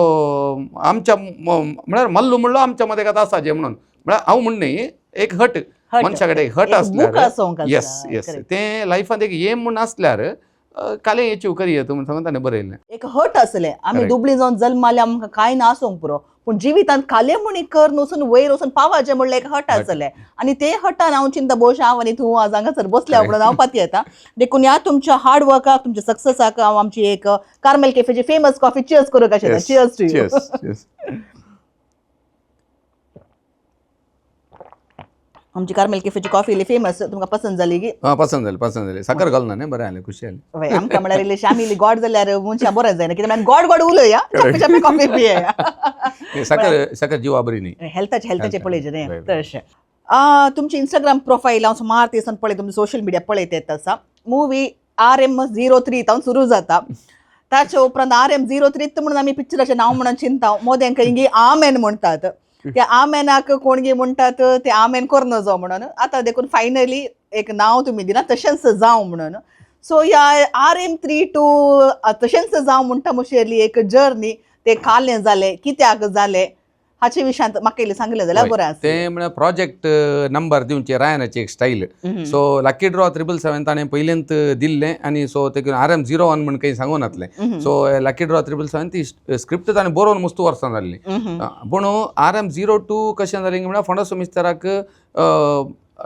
[SPEAKER 2] आमच्या म्हळ्यार मल्लू म्हणलो आमच्या मदें आतां आसा जें म्हणून, म्हळ्यार हांव म्हण न्ही, एक हट मनशा कडेन एक हट आसल्यार, येस येस, तें लायफांत एक एम म्हूण आसल्यार कालें एचीव करयेत म्हूण सांगून ताणें बरयल्लें.
[SPEAKER 1] एक हट आसलें, आमी दुबळी जावन जल्माले, आमकां कांय ना आसूंक पुरो, पूण जिवितांत कालें म्हूण कर वचून वयर वचून पावाचें म्हणलें एक हट आसलें. आनी ते हटान हांव चिंता भोवशा हांव आनी तूं आज हांगासर बसल्या म्हणून हांव पातयेता. देखून ह्या तुमच्या हार्ड वर्काक, तुमच्या सक्सेसाक हांव आमची एक कार्मेल कॅफेची फेमस कॉफी चियर्स करूंक आशिल्लें. Cheers to you.
[SPEAKER 2] Cheers.
[SPEAKER 1] आमची कार्मेल कॅफेची कॉफी इल्ली फेमस, तुमकां पसंत जाली की?
[SPEAKER 2] आं, पसंत जाली, पसंत जाली. साकर घालना न्ही, बरें जालें, खुशी जाली.
[SPEAKER 1] वय, आमकां म्हळ्यार इल्ली आमी इल्ली गोड जाल्यार मनशां बरें जायना, कित्याक म्हळ्यार गोड गोड उलया, चप्पे चप्पे कॉफी पियेया.
[SPEAKER 2] साकर साकर जिवा बरी न्ही.
[SPEAKER 1] हेल्थाचे हेल्थाचे पळयचें न्ही. तशें तुमची इंस्टाग्राम प्रोफायल हांव सुमार दिसान पळयता, तुमची सोशल मिडिया पळयत येत आसा. मुवी RM03 तावन सुरू जाता, ताचे उपरांत RM03 म्हणून आमी पिक्चराचें नांव म्हणून चिंता, मोदें खंय आमेन म्हणटात, त्या आमेनाक कोणगी म्हणटात ते आमेन कर नजो म्हणून. आतां देखून फायनली एक नांव तुमी दिना तशेंच जावं म्हणून. सो ह्या RM32 तशेंच जावं म्हणटा मुशेली एक जर्नी, ते कालें जालें, कित्याक जालें, हाचे विशयांत म्हाका इल्लें सांगलें जाल्यार बरें आसलें.
[SPEAKER 2] ते म्हळ्यार प्रोजेक्ट नंबर दिवचे रायनाची एक स्टायल. सो लकी ड्रॉ 777 ताणें पयलींत दिल्लें आनी सो ते RM01 म्हण काही सांगू नातलें. सो लकी ड्रॉ 777 ती स्क्रिप्ट ताणें बरोवन मस्त वर्सां जाल्लीं. पूण RM02 कशें जालें म्हळ्यार फोंडा मिस्ताराक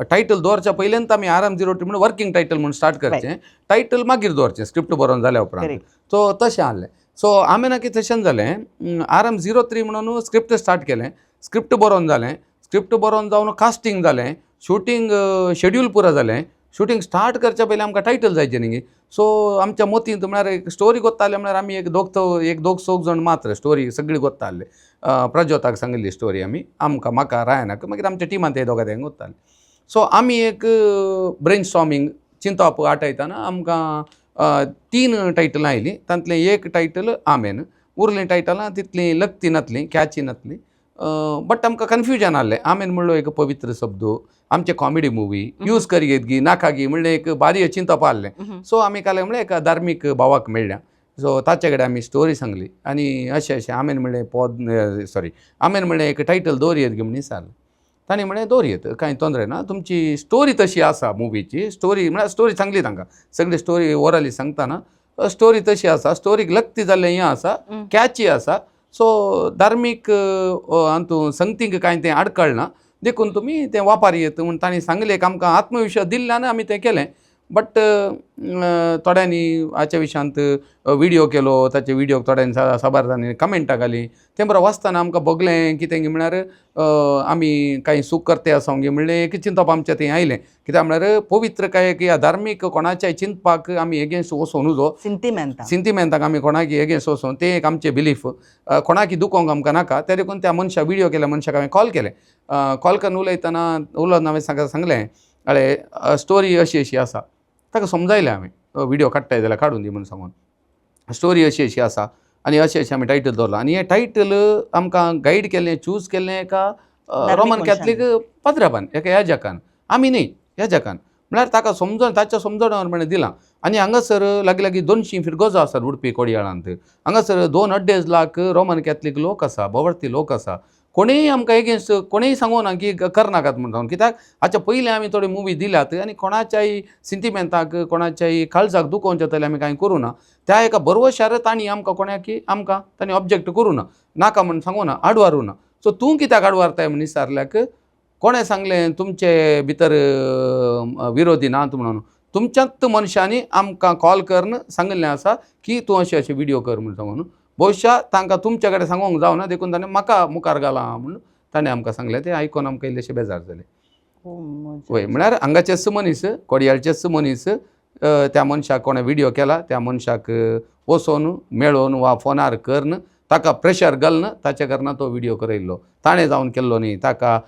[SPEAKER 2] टायटल दवरच्या पयल्यान आमी RM02 म्हणून वर्किंग टायटल म्हणून स्टार्ट करचें, टायटल मागीर दवरचें स्क्रिप्ट बरोवन जाल्या उपरांत. सो तशें आहलें. सो आमी ना की तशें जालें, RM03 म्हणून स्क्रिप्ट स्टार्ट केलें, स्क्रिप्ट बरोवन जालें, स्क्रिप्ट बरोवन जावन कास्टींग जालें, शुटींग शेड्यूल पुरो जालें. शुटींग स्टार्ट करच्या पयलीं आमकां टायटल जायचें न्ही. सो आमच्या मतींत म्हळ्यार एक स्टोरी गोत्ताले, म्हळ्यार आमी एक दोग एक दोग चौग जाण मात्र स्टोरी सगळी गोत्ताले. प्रज्योताक सांगिल्ली स्टोरी आमी, आमकां म्हाका रायनाक, मागीर आमच्या टिमान ते दोगां तेंक गोत्ताले. सो आमी एक ब्रेन स्टॉमिंग चिंतप आठयतना आमकां 3 टायटलां आयलीं. तांतलें एक टायटल आमेन, उरलीं टायटलां तितलीं लक्ती नातलीं, कॅची नातलीं. बट आमकां कन्फ्युजन आहलें. आमेन म्हणलो एक पवित्र शब्द, आमचे कॉमेडी मुवी यूज करयेत गी नाका गी म्हणलें एक बारीक चिंतप आहलें. सो आमी काल म्हणलें एका धार्मीक भावाक मेळ्ळ्या, सो ताचे कडेन आमी स्टोरी सांगली आनी अशें अशें आमेन म्हणलें पद, सॉरी आमेन म्हणलें एक टायटल दवरयेत गी म्हणून सांगलें. तांणी म्हणलें दवरयेत, कांय तोंदरे ना, तुमची स्टोरी तशी आसा मुवीची. स्टोरी म्हळ्यार स्टोरी सांगली तांकां, सगळी स्टोरी ओरली सांगतना स्टोरी तशी आसा, स्टोरीक लक्ती जाल्लें हें आसा, कॅची आसा. सो धार्मीक हातूंत संगतीक कांय तें आडकळना, देखून तुमी तें वापर येत म्हूण तांणी सांगलें. एक आमकां आत्मविश्वास दिल्ल्यान आमी तें केलें. बट थोड्यांनी हाच्या विशयांत विडियो केलो, ताचे विडियोक थोड्यांनी साबार जाणांनी कमेंटां घालीं. तें बरें वाचतना आमकां भोगलें कितें म्हळ्यार आमी कांय चूक करते आसा गे म्हणलें एक चिंतप आमचें थंय आयलें. कित्याक म्हळ्यार पवित्र काय ह्या धार्मीक कोणाच्याय चिंतपाक आमी एगेन्स्ट वचों न्हू.
[SPEAKER 1] सिंतिमेंतां
[SPEAKER 2] सिंतिमेंताक आमी कोणाक एगेन्स्ट वचों, तें एक आमचें बिलीफ, कोणाकी दुखोवंक आमकां नाका. ते देखून त्या मनशा विडियो केल्या मनशाक हांवें कॉल केलें. कॉल करून उलयतना उलोवन हांवें सांगलें, अरे स्टोरी अशी अशी आसा. ताका समजायलें हांवें, विडियो काडटाय जाल्यार काडून दी म्हणून सांगून. स्टोरी अशी अशी आसा आनी अशें अशें आमी टायटल दवरलां आनी हें टायटल आमकां गायड केल्लें, चूज केल्लें एका रोमन कॅथलीक पाद्राबान, एका याजकान, आमी न्ही, याजकान. म्हळ्यार ताका समजोन ताच्या समजोणावर म्हणलें दिलां. आनी हांगासर लागीं लागीं 200 फिरगोजो आसात उडपी कोडयाळांत. हांगासर 2-2.5 लाख रोमन कॅथलीक लोक आसा, भोंवती लोक आसा. कोणेय आमकां एगेन्स्ट कोणेय सांगू ना की करनाकात म्हणून सांगून, कित्याक हाच्या पयलीं आमी थोडी मुवी दिल्यात आनी कोणाच्याय सिंतिमेंताक कोणाच्याय काळजाक दुखोवचें जाल्यार आमी कांय करूं ना. त्या एका बरवशार तांणी आमकां कोणाकी आमकां तांणी ऑब्जेक्ट करूं ना, नाका म्हूण सांगू ना, आडवारूं ना. सो तूं कित्याक आडवारताय म्हण विचारल्याक कोणें सांगलें तुमचे भितर विरोधी नात म्हणून. तुमच्यात मनशांनी आमकां कॉल करून सांगिल्लें आसा की तूं अशें अशें व्हिडियो कर म्हूण सांगून. भोवशा तांकां तुमचे कडेन सांगूंक जावना देखून ताणें म्हाका मुखार घालां म्हूण ताणें आमकां सांगलें. तें आयकून आमकां इल्लेशें बेजार जालें. वय म्हळ्यार हांगाचेच मनीस, कोडयाळचेच मनीस, त्या मनशाक कोणें व्हिडियो केला त्या मनशाक वचोन मेळोन वा फोनार करून ताका प्रेशर घालून ताच्या कारणान तो व्हिडियो करयल्लो. ताणें जावन केल्लो न्ही. ताका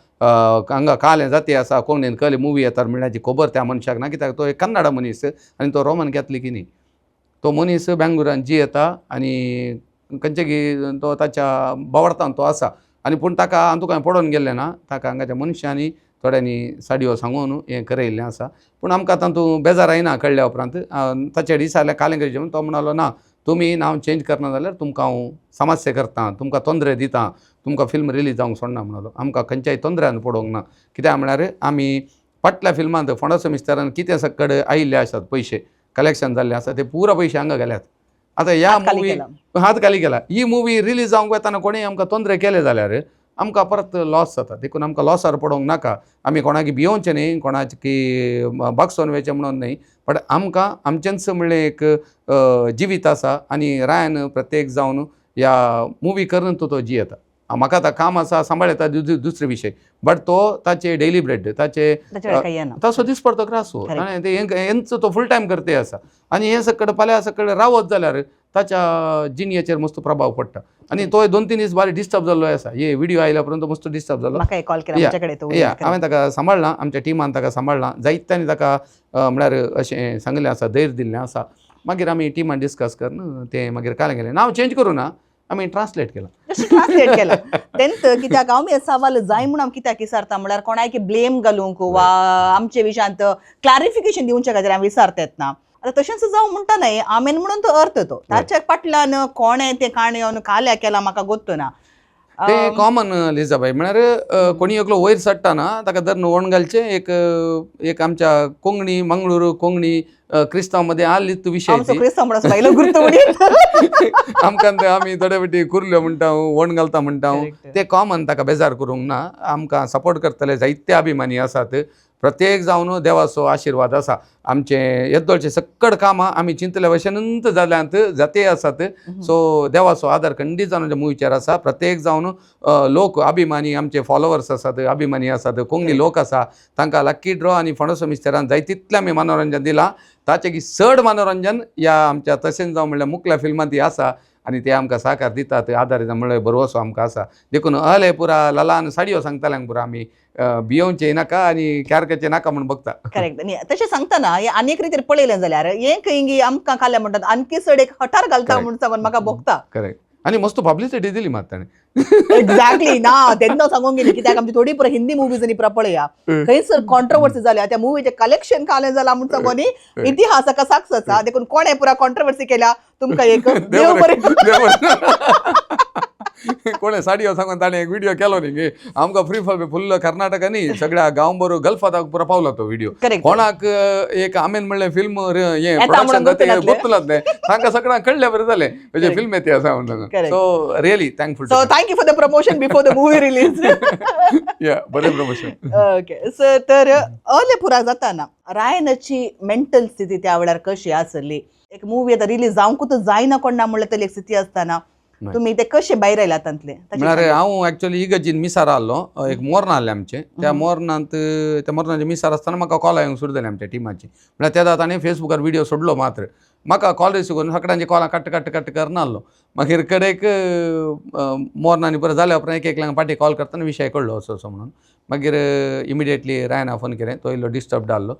[SPEAKER 2] हांगा कालें जाती आसा, कोंकणीन कहले मुवी येता म्हणल्याची खबर त्या मनशाक ना, कित्याक तो एक कन्नडा मनीस आनी तो रोमन कॅथलिक न्ही. तो मनीस बेंगलोरान जियेता आनी खंयचे तो ताच्या बावडतान तो आसा आनी पूण ताका अंतू कांय पडोवन गेल्लें ना. ताका हांगाच्या मनशांनी थोड्यांनी साडयो सांगून हें करयल्लें आसा. पूण आमकां तातूंत बेजार आयना कळ्ळ्या उपरांत. ताचे विचारलें कालें करचें म्हूण, तो म्हणालो ना तुमी नांव चेंज करना जाल्यार तुमकां हांव समस्या करता, तुमकां तोंदरे दिता, तुमकां फिल्म रिलीज जावंक सोडना म्हणालो. आमकां खंयच्याय तोंदऱ्यान पडोवंक ना. कित्याक म्हळ्यार आमी फाटल्या फिल्मांत फोंडाचो मिस्तेरान कितें सकड आयिल्ले आसात पयशे कलेक्शन जाल्ले आसा ते पुरा पयशे हांगा गेल्यात. आतां ह्या मुवी हात खाली केला. ही मुवी रिलीज जावंक वतना कोणें आमकां तोंदरे केले जाल्यार आमकां परत लॉस जाता. देखून आमकां लॉसार पडोवंक नाका. आमी कोणाक भियोवचें न्ही, कोणाक बागसोन वयचें म्हणून न्ही, बट आमकां आमचेंच म्हणलें एक जिवीत आसा आनी रायन प्रत्येक जावन ह्या मुवी करून तो जियेता. म्हाका आतां काम आसा सांबाळ येता दुसरे विशय, बट तो ताचे डेली ब्रेड ताचे तसो दिसपडतो त्रास हो. आनी ते हेंच तो फूल टायम करते आसा आनी हें सकड फाल्यां सकड रावत जाल्यार ताच्या जिणेचेर मस्त प्रभाव पडटा आनी तो 2-3 दीस बारीक डिस्टर्ब जाल्लो आसा. हे व्हिडियो आयल्या उपरांत मस्त डिस्टर्ब जालो. हांवें ताका सांबाळ्ळां, आमच्या टिमान ताका सांबाळ्ळां, जायत्यांनी ताका म्हळ्यार अशें सांगलें आसा, धैर्य दिल्लें आसा. मागीर आमी टिमान डिस्कस करून तें मागीर कालें गेलें. नांव चेंज करूं ना, आमी ट्रान्सलेट केलां.
[SPEAKER 1] ट्रान्सलेट केलां तेंत कित्याक हांव सवाल जाय म्हूण आमी कित्याक विचारता म्हळ्यार कोणाक ब्लेम घालूंक वा आमचे विशयांत क्लॅरिफिकेशन दिवचे खातीर हांव विचारतात ना. आतां तशेंच जावं म्हणटा न्हय, आमेन म्हणून तो अर्थ तो ताच्या फाटल्यान कोणें तें काणयोन काल्या केलां म्हाका गोत्तो ना.
[SPEAKER 2] तें कॉमन लिजाबाई म्हळ्यार कोणी एकलो वयर चडटा ना ताका धरून वण घालचें. एक एक आमच्या कोंकणी मंगळूर कोंकणी क्रिस्तांव मध्ये आसली विशय. आमकां आमी थोडे फावटी कुर्ल्यो म्हणटा, वण घालता म्हणटा, ते कॉमन ताका बेजार करूंक ना. आमकां सपोर्ट करतले जायते अभिमानी आसात. प्रत्येक जावन देवाचो आशिर्वाद आसा. आमचे येदोळचे सक्कड कामां आमी चिंतल्या भशेनूच जाल्यांत, जाते आसात. सो देवाचो आदार खंडीत जावन मुवीचेर आसा. प्रत्येक जावन लोक अभिमानी आमचे फॉलोवर्स आसात, अभिमानी आसात, कोंकणी लोक आसा, तांकां लक्की ड्रॉ आनी फोंडसो मिस्तेरान जाय तितलें आमी मनोरंजन दिलां. ताचें की चड मनोरंजन ह्या आमच्या तशेंच जावं म्हणल्यार मुखल्या फिल्मांत आसा आनी ते आमकां साकार दितात, आदार दिता म्हणल्यार भरवसो आमकां आसा. देखून अले पुरा ललान साडयो सांगताल्यांक पुरा आमी भियोवचें नाका आनी क्यारकेचें नाका म्हूण बघता.
[SPEAKER 1] करेक्ट. आनी तशें सांगतना हें आनी एक रितीर पळयलें जाल्यार हें खंय आमकां काल्या म्हणटात आणखी चड एक हटार घालता म्हूण सांगून म्हाका भोगता.
[SPEAKER 2] करेक्ट. आनी मस्त पब्लिसिटी दिली मात ताणें.
[SPEAKER 1] एक्झॅक्टली. ना तेन्ना सांगूंक गेली कित्याक आमची थोडी पुरा हिंदी मुवीज आनी पुरा पळया खंयसर कॉन्ट्रोवर्सी जाल्या, त्या मुवीचें कलेक्शन कालें जालां म्हूण सांगून इतिहासाका साक्ष आसा. देखून कोणें पुरा कॉन्ट्रोवर्सी केल्या तुमकां एक देव बरें.
[SPEAKER 2] कोणें साडयो सांगून ताणें एक व्हिडियो केलो न्ही गे आमकां फ्री फॉर फुल्ल कर्नाटका न्ही सगळ्या गांव बरो गल्फाताक पुरा पावलो तो व्हिडियो. कोणाक एक आमेन म्हणलें फिल्म हें प्रोडक्शन जाता गोत्तू लागलें तांकां सगळ्यांक कळ्ळें बरें जालें म्हणजे फिल्म येते आसा म्हणून. So really thankful.
[SPEAKER 1] So thank you for the promotion before the movie release.
[SPEAKER 2] या बरें प्रमोशन.
[SPEAKER 1] ओके सर, तर अले पुरा जाताना रायनाची मेंटल स्थिती त्या वेळार कशी आसली? एक मुवी आतां रिलीज जावंकूच जायना कोणा म्हणल्यार तरी एक स्थिती आसतना तुम्ही ते कशे भायर आयला तांतले?
[SPEAKER 2] म्हळ्यार हांव एक्चुअली इगर्जीन मिसार आहलो, एक मोर्न आहलें आमचें, त्या मोर्नांत त्या मोर्नाचें मिसार आसतना म्हाका कॉल येवंक सुरू जालें आमच्या टिमाची. म्हळ्यार तेन्ना ताणें फेसबुकार व्हिडियो सोडलो, मात्र म्हाका कॉल रिसीव करून सगळ्यांचे कॉलां कट कट कट करना आहलो. मागीर कडेक मोर्नांनी बरें जाल्या उपरांत एक एकल्यांक पाटी कॉल करतना विशय कळ्ळो असो असो म्हणून. मागीर इमिडिएटली रायना फोन केलें, तो इल्लो डिस्टर्ब आहलो,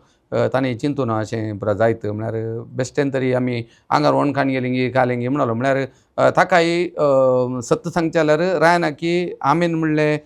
[SPEAKER 2] ताणें चिंतून अशें पुरा जायत म्हळ्यार बेश्टेन तरी आमी आंगार वणखाण गेली घालेंगी म्हणलो. म्हळ्यार ताकाय सत्य सांगचें जाल्यार रायना की आमीन म्हणलें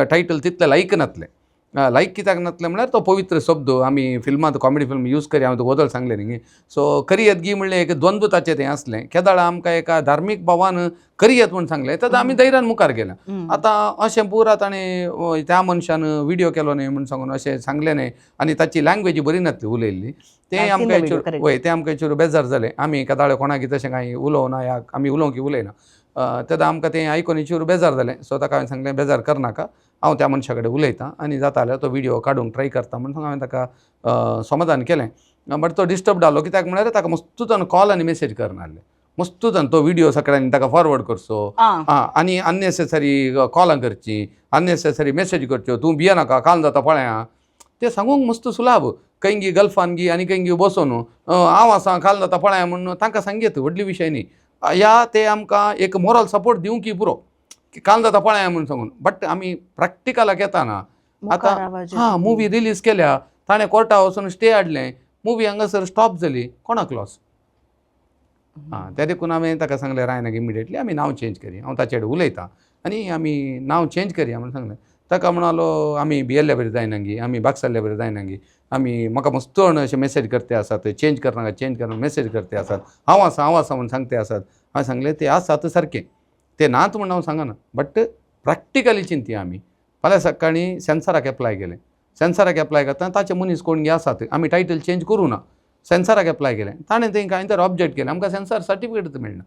[SPEAKER 2] टायटल तितलें लायक नासलें. लायक कित्याक नासलें म्हळ्यार तो पवित्र शब्द आमी फिल्मांत कॉमेडी फिल्म यूज करी, हांवें वदळ सांगलें न्ही. सो करयत गी म्हणलें एक द्वंद्व ताचें तें आसलें. केदाळा आमकां एका धार्मीक भावान करयत म्हूण सांगलें तेन्ना आमी धैर्यान मुखार गेले. आतां अशें पुरा ताणें त्या मनशान व्हिडियो केलो न्ही म्हूण सांगून अशें सांगलें न्ही आनी ताची लँग्वेज बरी नासली उलयल्ली, तें आमकां वय तें आमकां चोर बेजार जालें. आमी केदाळे कोणाक तशें कांय उलोवना या आमी उलोवंक उलयना. तेन्ना आमकां तें आयकून चूर बेजार जालें. सो ताका हांवें सांगलें, बेजार करनाका, हांव त्या मनशा कडेन उलयतां आनी जाता जाल्यार तो विडियो काडूंक ट्राय करता म्हणून हांवें ताका समाधान केलें. बट तो डिस्टर्ब जालो, कित्याक म्हळ्यार ताका मस्तू जावन कॉल आनी मेसेज करना आसले, मस्तू जावन तो विडियो सगळ्यांनी ताका फॉरवर्ड करचो आं आनी अननेसेसरी कॉलां करची, अननेसेसरी मेसेज करच्यो, तूं भियेनाका, काल जाता पळया. ते सांगूंक मस्त सुलाभ, खंय गल्फान गी आनी खंय बसोन हांव आसा, काल जाता पळया म्हणून तांकां सांगयत, व्हडली विशय न्ही. ह्या ते आमकां एक मोरल सपोर्ट दिवंक पुरो की काल जाता पळया म्हणून सांगून. बट आमी प्रॅक्टिकलाक येताना आतां हां, मुवी रिलीज केल्या, ताणें कोर्टा वचून स्टे हाडलें, मुवी हांगासर स्टॉप जाली, कोणाक लॉस? आं, त्या देखून हांवें ताका सांगलें, रायनाक इमिडिएटली आमी नांव चेंज करया, हांव ताचे कडेन उलयतां आनी आमी नांव चेंज करया म्हणून सांगलें. ताका म्हणालो, आमी भियेल्ल्या बरी जायना गी, आमी बागसल्ल्या बरी जायना गी, आमी म्हाका मस्त अशें मेसेज करते आसात, चेंज करनाका, चेंज करनाका मेसेज करते आसात, हांव आसा, हांव आसा म्हणून सांगते आसात. हांवें सांगलें, ते आसात सारकें, ते नात म्हणून हांव सांगना, बट प्रॅक्टिकली चिंतया. आमी फाल्यां सकाळीं सेन्सराक एप्लाय केलें. सेन्सराक एप्लाय करतना ताचे मनीस कोण गे आसात, आमी टायटल चेंज करूं ना. सेन्सराक एप्लाय केलें, ताणें तेंकां कांय तर ऑब्जेक्ट केलें, आमकां सेन्सर सर्टिफिकेट मेळना.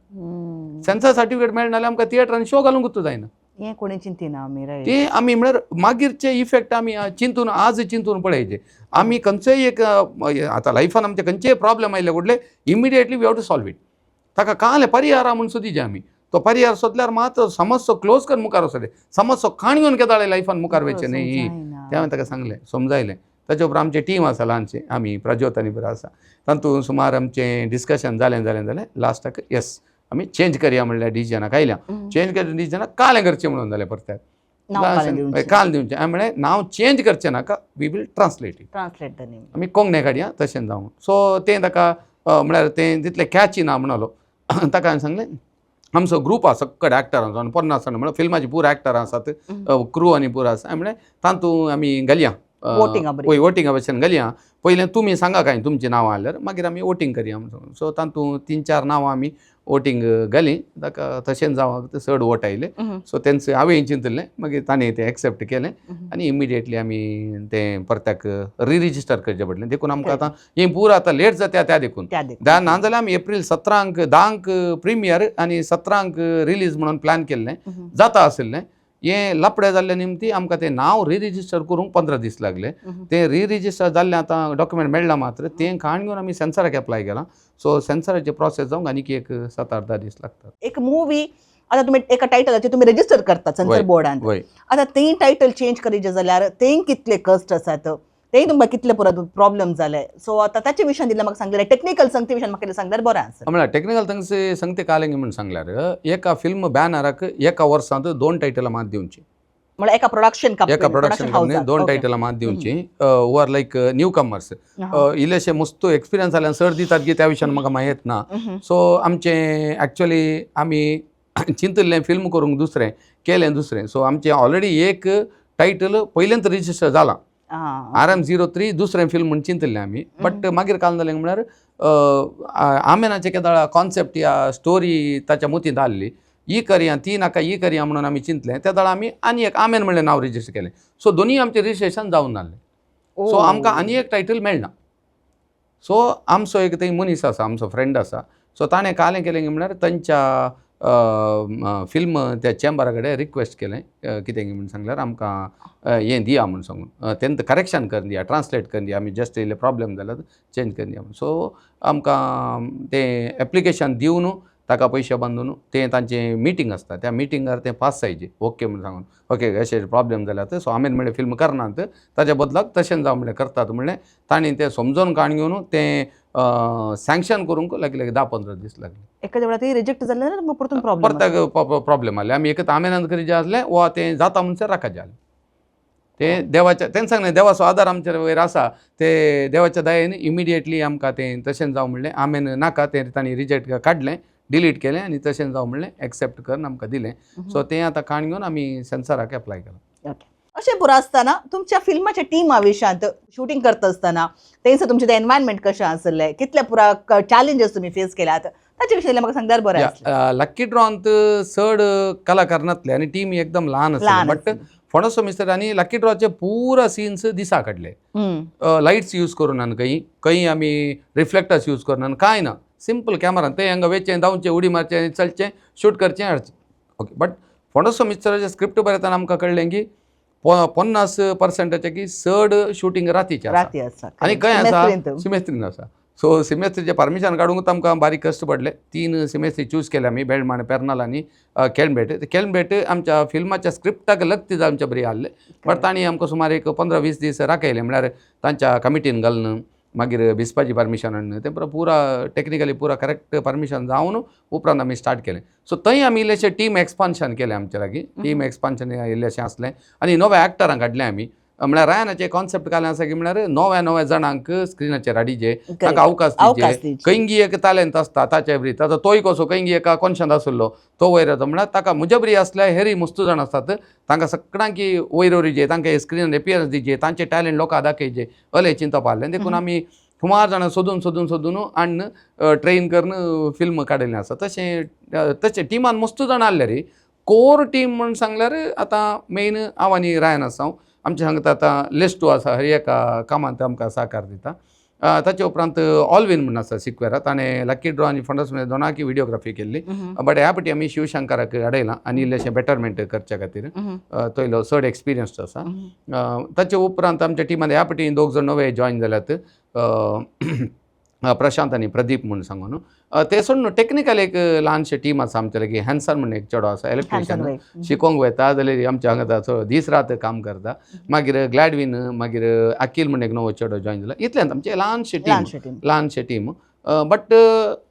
[SPEAKER 2] सेन्सर सर्टिफिकेट मेळना जाल्यार आमकां थिएटरान शो घालूंकूच जायना.
[SPEAKER 1] हें कोणी चिंतिना आमी, रायट.
[SPEAKER 2] ते आमी म्हळ्यार मागीरचे इफेक्ट आमी चिंतून, आज चिंतून पळयचे. आमी खंयचेय एक आतां लायफान आमचे खंयचेय प्रॉब्लम आयले कुडले, immediately we have to solve it. ताका काले परिहार म्हूण सोदीचे आमी. तो परिहार सोदल्यार मात समस्या क्लोज करून मुखार वचले, समस्या काण घेवन केदाळे लायफान मुखार वयचें न्ही. तें हांवें ताका सांगलें, समजायलें. ताचे उपरांत आमचें टीम आसा ल्हानशें, आमी प्रज्योत आनी बरें आसा, तातूंत सुमार आमचें डिस्कशन जालें जालें जालें, लास्टाक येस, आमी चेंज करया म्हणल्यार डिसिजनाक आयल्या. चेंज कर डिसिजनाक कालें करचें म्हणून जालें परत्याक. काल दिवचें. हांवें म्हळें, नांव चेंज करचें नाका, we will translate it.
[SPEAKER 1] Translate the name.
[SPEAKER 2] आमी कोंकणे काडया तशें जावं. सो तें ताका म्हळ्यार तें तितलें कॅची ना म्हणलो. ताका हांवें सांगलें, आमचो ग्रूप आसा सगळे एक्टरांचो आनी 50 जाण, म्हळ्यार फिल्माचे पुरा एक्टरां आसात, क्रू आनी पुरो आसा. हांवें म्हळें, तातूंत आमी घालया वय, वोटिंगा भशेन घालया. पयलें तुमी सांगा कांय तुमचीं नांवां आसल्यार, मागीर आमी वोटींग करया म्हणून. सो तातूंत 3-4 नांवां आमी वोटींग घालीं. ताका तशेंच जावं चड वोट आयले. सो तेंचे हांवें चिंतलें, मागीर ताणें तें एक्सेप्ट केलें आनी इमिडिएटली आमी तें परत्याक रिजिस्टर करचें पडलें. देखून आमकां आतां हें पुरो आतां लेट जाता त्या देखून. धा ना जाल्यार आमी एप्रील 17 10 प्रिमियर आनी 17 रिलीज म्हणून प्लॅन केल्लें जाता आशिल्लें. हें लपडे जाल्ले निमती आमकां तें नांव रिजिस्टर करूंक 15 दीस लागले. तें रिजिस्टर जाल्लें आतां डॉक्युमेंट मेळ्ळां मात्र तें काण घेवन आमी सेन्सराक एप्लाय केलां. सो सेन्सराचें प्रोसेस जावंक आनीक एक 7-8-10 दीस लागतात.
[SPEAKER 1] एक मुवी आतां तुमी एका टायटलाचेर तुमी रेजिस्टर करतात सेन्सर बोर्डान. आतां तें टायटल चेंज करीचें जाल्यार तें कितले कश्ट आसात, तें तुमकां कितले परत प्रॉब्लम जाले. सो आतां ताचे विशयान दिल्यार म्हाका सांगलें, टेक्निकल संगती विशयान म्हाका सांगल्यार बरें आसा.
[SPEAKER 2] म्हळ्यार टेक्निकल तंगसे संगते कालेंगे म्हूण सांगल्यार एका फिल्म बॅनराक एका वर्सांत 2 टायटलां मात दिवची.
[SPEAKER 1] म्हळ्यार एका प्रोडक्शन कंपनी,
[SPEAKER 2] एका प्रोडक्शन कंपनी 2 टायटलां मात दिवची. हू are like new comers, इल्लेशे मस्त एक्सपिरियन्स जाल्यार सर दितात की त्या विशयान म्हाका माहीत ना. सो आमचें एक्चुअली आमी चिंतिल्लें फिल्म करूंक दुसरें, केलें दुसरें. सो आमचें ऑलरेडी एक टायटल पयलेंच रजिस्टर जालां, RM03 दुसरें फिल्म म्हूण चिंतिल्लें आमी. बट मागीर काल जालें म्हळ्यार आमेनाचे केदाळा कॉन्सेप्ट या स्टोरी ताच्या मतींत आहली, ही करया ती नाका ही करया म्हणून आमी चिंतलें. त्या वेळार आमी आनी एक आमेन म्हणलें नांव रजिस्टर केलें. सो दोनूय आमचें रजिस्ट्रेशन जावन नासलें. सो आमकां आनी एक टायटल मेळना. सो आमचो एक थंय मनीस आसा, आमचो फ्रेंड आसा. सो ताणें कालें केलें म्हळ्यार तांच्या फिल्म त्या चेंबरा कडेन रिक्वेस्ट केलें, कितें म्हूण सांगल्यार आमकां हें दिया म्हूण सांगून, तेंत करेक्शन करून दिया, ट्रान्सलेट करून दिया, आमी जस्ट इल्लें प्रॉब्लम जाल्यार चेंज करून दिया. सो आमकां तें एप्लिकेशन दिवन ताका पयशे बांदून तें तांचें मिटींग आसता, त्या मिटिंगार तें पास जायचे ओके म्हूण सांगून, ओके अशें प्रॉब्लम जाल्यात. सो आमी म्हणलें फिल्म करनात, ताच्या बदलाक तशें जावं म्हणलें करतात म्हणलें. तांणी तें समजून काण घेवन तें सँक्शन करूंक लागीं लागीं 10-15 दीस लागले.
[SPEAKER 1] एखाद्या वेळार ते रिजेक्ट जालें जाल्यार परतून प्रॉब्लम,
[SPEAKER 2] परत प्रॉब्लम आसले. आमी एकच आमेनांत करीत आसलें वा तें जाता म्हणसर राखाचें आसलें. तें देवाच्या तें सांगलें, देवाचो आदार आमचेर वयर आसा, ते देवाच्या दयेन इमिडिएटली आमकां तें तशें जावं म्हणलें. आमेन नाका तें तांणी रिजेक्ट काडलें, डिलीट केलें आनी तशें जावं म्हणलें एक्सेप्ट करून आमकां दिलें. सो तें आतां काण घेवन आमी सेन्सराक एप्लाय केलां.
[SPEAKER 1] ओके, अशें पुरो आसतना तुमच्या फिल्माच्या टिमा विशयांत शुटींग करता आसतना थंयसर तुमचें तें एनवायरमेंट कशें आसलें, कितले पुरा चॅलेंजीस तुमी फेस केल्यात ताचे विशीं म्हाका सांगल्यार बरें आसलें.
[SPEAKER 2] लक्की ड्रॉंत चड कलाकार नासले आनी टीम एकदम ल्हान आसली, बट फोंडोसो मिस्टर आनी लक्की ड्रॉचे पुरा सीन्स दिसा काडले. लायट्स यूज करून आनी खंय खंय आमी रिफ्लेक्टर्स यूज करून आनी कांय ना, सिंपल कॅमेरान ते हांगा वयचें, धांवचें, उडी मारचें, चलचें, शूट करचें, हाडचें. ओके, बट फोंडोसो मिक्चराचें स्क्रिप्ट बरयतना आमकां कळ्ळें की 50%चे की चड शुटींग रातीचें आसा.
[SPEAKER 1] राती आसा.
[SPEAKER 2] आनी खंय आसा?
[SPEAKER 1] सिमेस्त्रींत.
[SPEAKER 2] सिमेस्त्रीन आसा. सो सिमेस्त्रीचें परमिशन काडूंक आमकां बारीक कश्ट पडले. तीन सिमेस्त्री चूज केले आमी, बेळमाण, पेर्नाल आनी केळंबेट. केळंबेट आमच्या फिल्माच्या स्क्रिप्टाक लगती आमच्या बरी आहले, बट तांणी आमकां सुमार एक 15-20 दीस राखयले. म्हळ्यार तांच्या कमिटीन घालून मागीर भिजपाची परमिशन हाडून तें पुरो पुरा टॅक्निकली पुरा करेक्ट परमिशन जावन उपरांत आमी स्टार्ट केलें. सो थंय आमी इल्लेशें टीम एक्सपान्शन केलें. आमच्या लागीं टीम एक्सपान्शन इल्लेशें आसलें आनी नव्या एक्टरांक हाडलें आमी. म्हळ्यार रायनाचें कॉन्सेप्ट कालें आसा की म्हळ्यार नव्या नव्या जाणांक स्क्रिनाचेर हाडीचे, तांकां अवकाश
[SPEAKER 1] अवकाश
[SPEAKER 2] दिवचे.
[SPEAKER 1] दिवचे.
[SPEAKER 2] खंयगी एक तालेंत आसता ताचे बरी, ताचो तोय कसो खंयगी एका कोनशांत आशिल्लो तो वयर येता. म्हळ्यार ताका म्हज्या बरी आसल्यार हेरूय मस्त जाण आसतात, तांकां सगळ्यांकी वयर व्हरचे, तांकां स्क्रिनार एपियरन्स दिवचे, तांचे टॅलंट लोकांक दाखयचे, अलें चिंतप आहलें. देखून आमी सुमार जाणां सोदून सोदून सोदून हाडून ट्रेन करून फिल्म काडिल्लें आसा. तशें तशें टिमान मस्त जाणां आहले रे. कोर टीम म्हूण सांगल्यार आतां मेन हांव आनी रायन आसा. हांव आमचे सांगता आतां लेस्टू आसा, हर एका कामांत आमकां सहकार दिता. ताचे उपरांत ऑलवीन म्हूण आसा सिक्वेरा, ताणें लकी ड्रॉ आनी फंडस दोनाकी विडियोग्राफी केल्ली. बट ह्या फावटी आमी शिवशंकराक हाडयलां आनी इल्लेशें बेटरमेंट करच्या खातीर. तो इल्लो चड एक्सपिरियन्स्ड आसा. ताचे उपरांत आमच्या टिमान ह्या फावटी दोग जाण नवे जॉयन जाल्यात, प्रशांत आनी प्रदीप म्हूण सांगून. ते सोडून टॅक्निकल एक ल्हानशें टीम आसा आमच्या लागीं. हॅन्सन म्हूण एक चेडो आसा, इलेक्ट्रिशियन,
[SPEAKER 1] हॅन्सन.
[SPEAKER 2] शिकोंक वयता जाल्यार आमच्या हांगा दीस रात काम करता. मागीर ग्लॅडवीन, मागीर अकील म्हूण एक नवो चेडो जॉयन जाला. इतल्यान आमचें ल्हानशें टीम.
[SPEAKER 1] ल्हानशें टीम.
[SPEAKER 2] ल्हानशें टीम, बट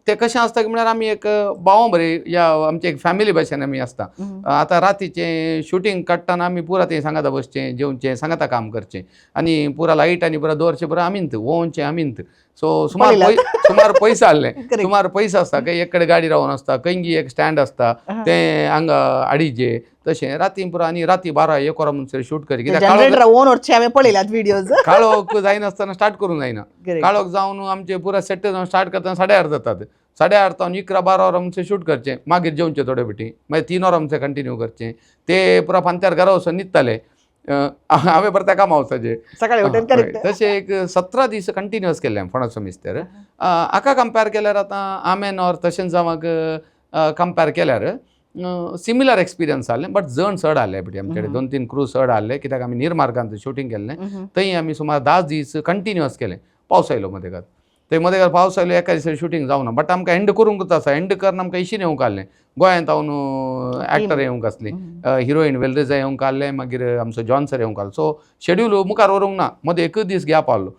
[SPEAKER 2] ते कशें आसता की म्हळ्यार आमी एक भावां बरी या आमची एक फॅमिली भशेन आमी आसता. आतां रातीचें शुटींग काडटना आमी पुरा थंय सांगाता बसचें, जेवचें, सांगाता काम करचें आनी पुरा लायट आनी पुरा दवरचें, पुरा आमींत वोवचें आमींत. सो सुमार
[SPEAKER 1] पळयलां.
[SPEAKER 2] सुमार पयस आहलें.
[SPEAKER 1] Correct.
[SPEAKER 2] सुमार पयस आसता, खंय एक कडेन गाडी रावन आसता, खंयगी एक स्टँड आसता, तें हांगा हाडीचे. तशें राती पुरा आनी राती 12-1 वरां म्हणसर शूट करी, कित्याक काळोख.
[SPEAKER 1] जनरेटर ओन वरचे हांवें पळयल्यात व्हिडियोज.
[SPEAKER 2] काळोख जायनासतना स्टार्ट करूंक जायना. काळोख जावन आमचे पुरा सेट जावन स्टार्ट करतना 8:30 जातात. 8:30 जावन 11-12 वरां म्हणसर शूट करचें, मागीर जेवचें थोडे फावटी, मागीर 3 वरां म्हणसर कंटिन्यू करचें. ते पुरा फांत्यार घरा वचून न्हिदताले, हांवें परत कामां वचपाचें.
[SPEAKER 1] सकाळी उठून. करेक्ट.
[SPEAKER 2] तशें एक 17 दीस कंटिन्युअस केल्लें फोंडाचो मिस्तेर. हाका कंपेर केल्यार आतां आमेन ऑर तशेंच जावंक कंपेर केल्यार सिमिलर एक्सपिरियन्स आहलें, बट जण चड आहले पळय आमचे कडेन. 2-3 क्रू चड आहले, कित्याक आमी निर्मार्गांत शुटींग केल्लें. थंय आमी सुमार 10 दीस कंटिन्युअस केलें. पावस आयलो मदेगात, थंय मदेगात पावस आयलो, एका दिसा शुटींग जावना, बट आमकां एंड करूंकच आसा. एंड करून आमकां इशीन येवंक आहलें. गोंयांत हांव एक्टर येवंक आसली, हिरोईन वेलरेजा येवंक आहलें, मागीर आमचो जॉन सर येवंक आहलो. सो शेड्यूल मुखार व्हरूंक ना, मदें एकूच दीस गॅप आहलो.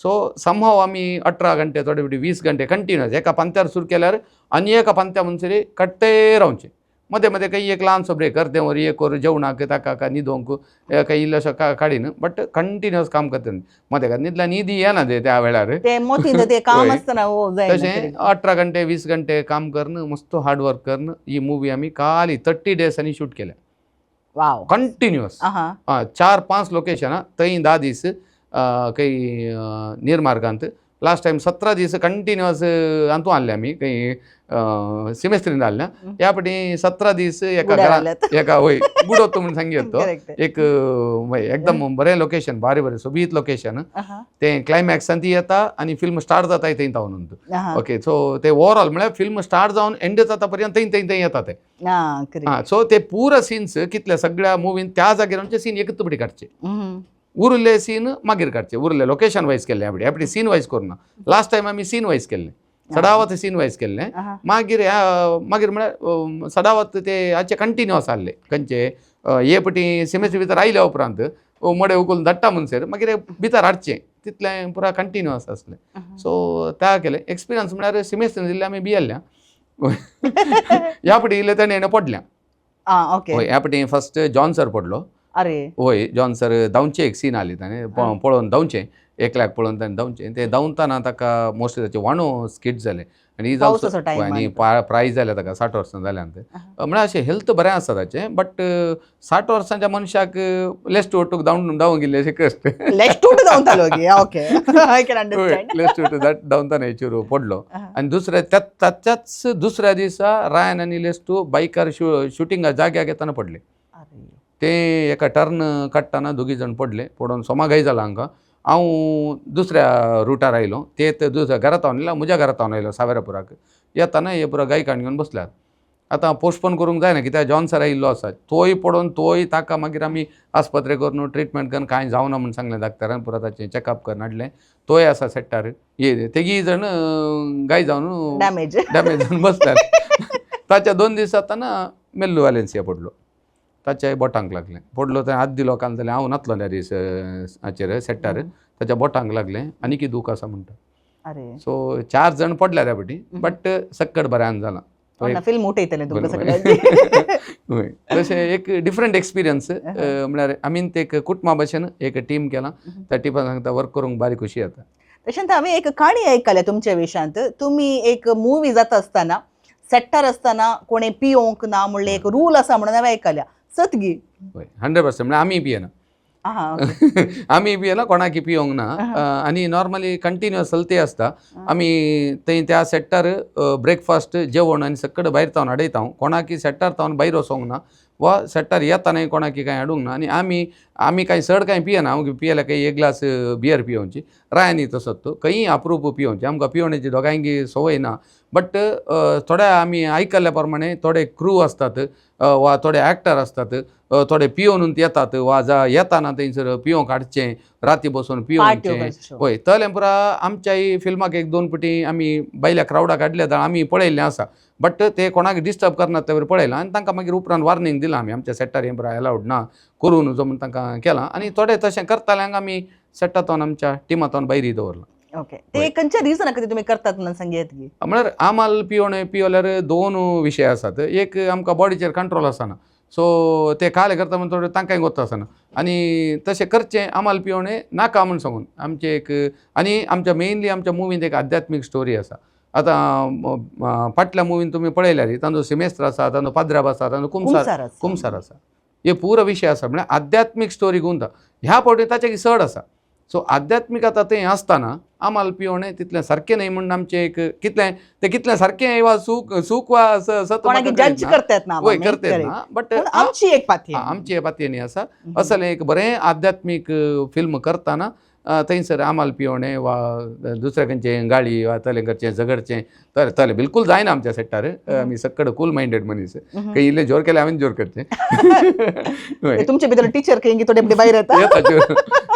[SPEAKER 2] सो समहाव आमी 18 घंटे, थोडे फावटी 20 घंटे कंटिन्युअस एका पंत्यार सुरू केल्यार आनी एका पंत्या म्हणसर काडटे रावचें. मदें मदें खंय एक ल्हानसो ब्रेक, अर्दें वर एक वर जेवणाक, ताका न्हिदोंक काही इल्लोसो काडीन, बट कंटिन्युअस काम करता. मदें न्हिदल्यार न्हीद येना ते त्या वेळार.
[SPEAKER 1] ते मोतींत ते काम आसतना हो जायना.
[SPEAKER 2] तशें 18 घंटे 20 घंटे काम करून, मस्त हार्ड वर्क करून ही मुवी आमी खाली 30 डेजांनी शूट केल्या.
[SPEAKER 1] वाव.
[SPEAKER 2] कंटिन्युअस. 4-5 लोकेशनां थंय 10 दीस, खंय निर्मार्गांत लास्ट टायम 17 दीस कंटिन्युअस हातूंत आहले आमी, खंय सिमेस्त्रीन आहल्या. ह्या फावटी 17 दीस एका
[SPEAKER 1] गुड्यार
[SPEAKER 2] घरा
[SPEAKER 1] आहल्यात.
[SPEAKER 2] एका वय गुडोत म्हूण सांगयत तो एक वय एकदम बरें लोकेशन, बारी बरें सोबीत लोकेशन. तें क्लायमॅक्सान ती येता आनी फिल्म स्टार्ट जाता थंय जावन. ओके, सो ते ओवरऑल म्हळ्यार फिल्म स्टार्ट जावन एंड जाता पर्यंत थंय थंय थंय येता ते. आं, सो ते पुरा सीन्स कितले सगळ्या मुवीन त्या जाग्यार आमचे सीन एकच पटी काडचे, उरले सीन मागीर काडचे. उरले लोकेशन वायज केल्ले ह्या फावटी. ह्या फावटी सीन वायज करुना. लास्ट टायम आमी सीन वायज केल्ले, सडावत सीन वायज केल्ले. मागीर ह्या मागीर म्हळ्यार सडावत ते हाचे कंटिन्युअस आहले. खंयचे हे पटी सिमेस्टर भितर आयल्या उपरांत मडें उखलून धाडटा म्हणसर मागीर भितर हाडचें, तितलें पुरा कंटिन्युअस आसलें. सो त्या केलें एक्सपिरियन्स म्हळ्यार सिमेस्टर दिल्ले आमी भियेल्ल्या. ह्या फावटी इल्लें तेणें पडल्या.
[SPEAKER 1] आं, ओके.
[SPEAKER 2] हय, ह्या फावटी फर्स्ट जॉन सर पडलो.
[SPEAKER 1] अरे.
[SPEAKER 2] हय, जॉन सर धांवचें एक सीन आहली, ताणें पळोवन धांवचें, एकल्याक पळोवन ताणें धांवचें. ते धांवतना ताका मोस्टली ताचे वाणो स्कीट जाले आनी
[SPEAKER 1] पावसाचो time.
[SPEAKER 2] आनी प्रायज जालें ताका 60 वर्सां जाल्यान. म्हळ्यार अशें हेल्थ बरें आसा ताचें, बट 60 वर्सांच्या मनशाक लेस्ट ओटूक धांवन धांवूंक इल्लेशें कश्ट.
[SPEAKER 1] लेस्टूट धांवतालो गे. Okay, I can understand.
[SPEAKER 2] लेस्ट धांवतना हेचेर पडलो. आनी दुसऱ्या त्या ताच्याच दुसऱ्या दिसा रायन आनी लेस्टू बायकार शुटिंगा जाग्याक येतना पडले. ते एका टर्न काडटना दोगी जाण पडले. पडोवन सोमाघाय जाला हांकां. हांव दुसऱ्या रुटार आयलो, ते ते दुसऱ्या घरांत हांव येयला, म्हज्या घरांत हांव आयलो. सावेरापुराक येतना हे पुरा गायकांड घेवन बसल्यात. आतां पोस्टपोन करूंक जायना कित्याक जॉन सर आयिल्लो आसा, तोय पडोन तोय ताका मागीर आमी आस्पत्रे करून ट्रिटमेंट करून कांय जावना म्हूण सांगलें डाक्टरान, पुरो ताचें चॅकअप करून हाडलें. तोय आसा सेट्टार ये तेगीय जाण गाय जावन
[SPEAKER 1] डॅमेज
[SPEAKER 2] डॅमेज जावन बसतात. ताच्या 2 दीस जाताना मेल्लू वालेन्सिया पडलो, ताच्या बोटांक लागलें. पडलो थंय आद्दी लोकांक जालें, हांव नातलो त्या दीस हाचेर सेट्टार, ताच्या बोटांक लागलें आनी की दूख आसा म्हणटा.
[SPEAKER 1] अरे.
[SPEAKER 2] सो 4 जाण पडल्या त्या फावटी, बट सक्कड बऱ्यान जाला.
[SPEAKER 1] फिल्म उठयतलें तुमकां
[SPEAKER 2] बरोबर.
[SPEAKER 1] सगळ्यांची.
[SPEAKER 2] हय, तशें एक डिफरंट एक्सपिरियन्स म्हळ्यार आमी ते एक कुटुंबा भशेन एक टीम केला, त्या टिमान सांगता वर्क करूंक बारी खुशी जाता.
[SPEAKER 1] तशेंच हांवें एक काणी आयकल्या तुमच्या विशयांत, तुमी एक मुवी जाता आसतना सेट्टार आसतना कोणें पियोंक ना म्हणलें एक रूल आसा म्हणून हांवें आयकल्या, सत गी?
[SPEAKER 2] हय, 100%. म्हळ्यार आमी पियेना.
[SPEAKER 1] आहा.
[SPEAKER 2] आमी पियेना, कोणाकी पियोंक ना. आनी नॉर्मली कंटिन्युअस चलती आसता. आमी थंय त्या सेट्टार ब्रेकफास्ट जेवण आनी सगळें भायर तावन हाडयता, कोणाकी सेट्टार तावन भायर वचोंक ना वा सेट्टार येतानाय कोणाकी कांय हाडूंक ना. आनी आमी आमी कांय चड कांय पियेना. हांव पियेल्यार काही एक ग्लास बियर पियोवची, रायानी तसोच तो खंयी अप्रूप पियोवची. आमकां पियोवण्याची दोगांयकी संवय ना. बट थोड्या आमी आयकल्ल्या प्रमाणे थोडे क्रू आसतात वा थोडे एक्टर आसतात, थोडे पियोवन येतात वा जा येताना थंयसर पियोंक हाडचें, राती बसून
[SPEAKER 1] पार्ट्यो
[SPEAKER 2] पियोवचें.
[SPEAKER 1] करच्यो.
[SPEAKER 2] हय, तलें पुरा आमच्याय फिल्माक 1-2 फावटी आमी भायल्या क्रावडाक हाडले जाल्यार आमी पळयल्लें आसा, बट ते कोणाक डिस्टर्ब करनात ते पळयलां आनी तांकां मागीर उपरांत वॉर्निंग दिलां आमी, आमच्या सेट्टार हें पुरा एलावड ना, करूं नजो म्हूण तांकां केलां. आनी थोडे तशें करताल्यांक आमी सेट्टातोन आमच्या टिमातोन भायरी दवरलां.
[SPEAKER 1] ओके, ते खंयच्या रिजना खातीर तुमी करतात म्हणून सांगयत गी?
[SPEAKER 2] म्हळ्यार आमाल पियोणे पियोल्यार 2 विशय आसात. एक आमकां बॉडीचेर कंट्रोल आसना, सो ते काले करता म्हण थोडे तांकांय गोत्त आसना आनी तशें करचें आमाल पियोणे नाका म्हूण सांगून आमचें एक. आनी आमच्या मेनली आमच्या मुवींत एक आध्यात्मीक स्टोरी आसा. आतां फाटल्या मुवीन तुमी पळयल्यार तांचो सिमेस्त्र आसा, तांचो पाद्राब आसा, तांचो कुमसार
[SPEAKER 1] कुमसार आसा.
[SPEAKER 2] कुमसार आसा. हे पुरो विशय आसा, म्हळ्यार आध्यात्मीक स्टोरी गुंता ह्या फावटी ताच्या चड आसा. सो आध्यात्मीक आतां थंय आसतना आमाल पियोणे तितलें सारकें न्हय म्हूण आमचें एक कितलें तें कितलें सारकें वा चूक चूक वा सत
[SPEAKER 1] कोणाक जज करतात ना.
[SPEAKER 2] वय करतात ना, बट
[SPEAKER 1] पूण आमची एक पाती.
[SPEAKER 2] आमची पातयेनी आसा. असलें एक बरें आध्यात्मीक फिल्म करतना थंयसर आमाल पियोणे वा दुसऱ्या खंयचें गाळी वा तले करचें झगडचें तर तले बिलकूल जायना आमच्या सेट्टार. आमी सक्कड कूल मायंडेड मनीस, खंय इल्लें जोर केलें हांवें जोर करचें. हय.
[SPEAKER 1] तुमचे भितर टिचर खंय थोडे भायर येता.
[SPEAKER 2] येता जोर.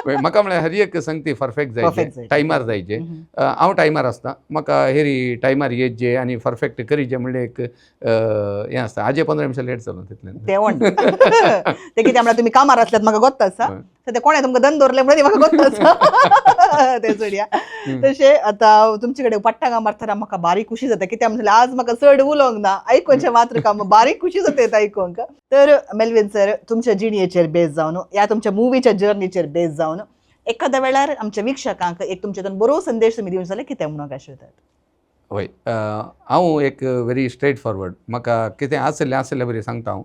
[SPEAKER 2] हय, म्हाका म्हळ्यार हर एक संगती परफेक्ट
[SPEAKER 1] Perfect
[SPEAKER 2] जायचे,
[SPEAKER 1] जायचे.
[SPEAKER 2] टायमार जायचे. हांव टायमार आसता, म्हाका हेरी टायमार येचे आनी परफेक्ट करीचे म्हणल्यार एक हें आसता. आजे 15 मिनटां लेट जालो तितलें.
[SPEAKER 1] ते व्हड ते कितें म्हळ्यार तुमी कामार आसल्यात म्हाका गोत्त आसा,
[SPEAKER 2] हय.
[SPEAKER 1] तर ते कोणें तुमकां दंद दवरले म्हणून म्हाका गोत्त आसा ते सोडया. तशें आतां तुमचे कडेन पट्टांगा मारतना म्हाका बारीक खुशी जाता, कित्याक म्हणल्यार आज म्हाका चड उलोवंक ना, आयकुचें मात्र काम, बारीक खुशी जाता येता आयकूंक. तर मेलवीन सर, तुमच्या जिणयेचेर बेस जावन ह्या तुमच्या मुवीच्या जर्नीचेर बेस जावन एखाद्या वेळार आमच्या वीक्षकांक एक तुमच्यातून बरो संदेश तुमी दिवंक जाल्यार कितें म्हणूंक आशिल्ले?
[SPEAKER 2] हय, हांव एक व्हेरी स्ट्रेट फॉरवर्ड, म्हाका कितें आसलें आसलें बरें सांगता हांव.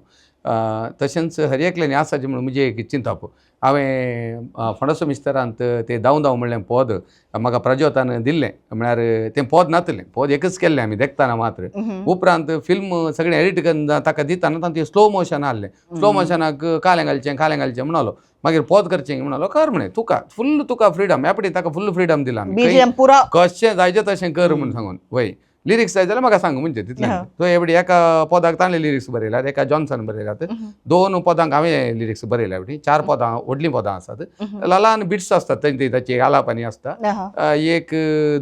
[SPEAKER 2] तशेंच हर एकल्यानी आसाचें म्हणून म्हजें एक चिंतप. हांवें फोंडासो मिस्तरांत तें धांव धांव म्हणलें पद म्हाका प्रज्योतान दिल्लें, म्हळ्यार तें पद नातलें, पद एकच केल्लें आमी देखतना मात्र. उपरांत फिल्म सगळें एडिट करून ताका दितना तांचे स्लो मोशन आहलें, स्लो मोशनाक कालें घालचें कालें घालचें म्हणालो, मागीर पद करचें म्हणालो, कर म्हणे तुका फुल्ल तुका फ्रिडम. ह्या फावटी ताका फुल्ल फ्रिडम दिला आमी,
[SPEAKER 1] बीजीएम पुरा
[SPEAKER 2] कशें जायचें तशें कर म्हूण सांगून. वय लिरिक्स जाय जाल्यार म्हाका सांग म्हणजे तितलें.
[SPEAKER 1] हा.
[SPEAKER 2] सो एवढी एका पदाक ताणें लिरिक्स बरयल्यात, एका जॉन्सन बरयल्यात, 2 पदांक हांवें लिरिक्स बरयल्या. फावटी 4 पदां व्हडलीं पदां आसात, ल्हान बिट्स आसतात थंय ताची आलापानी आसता. एक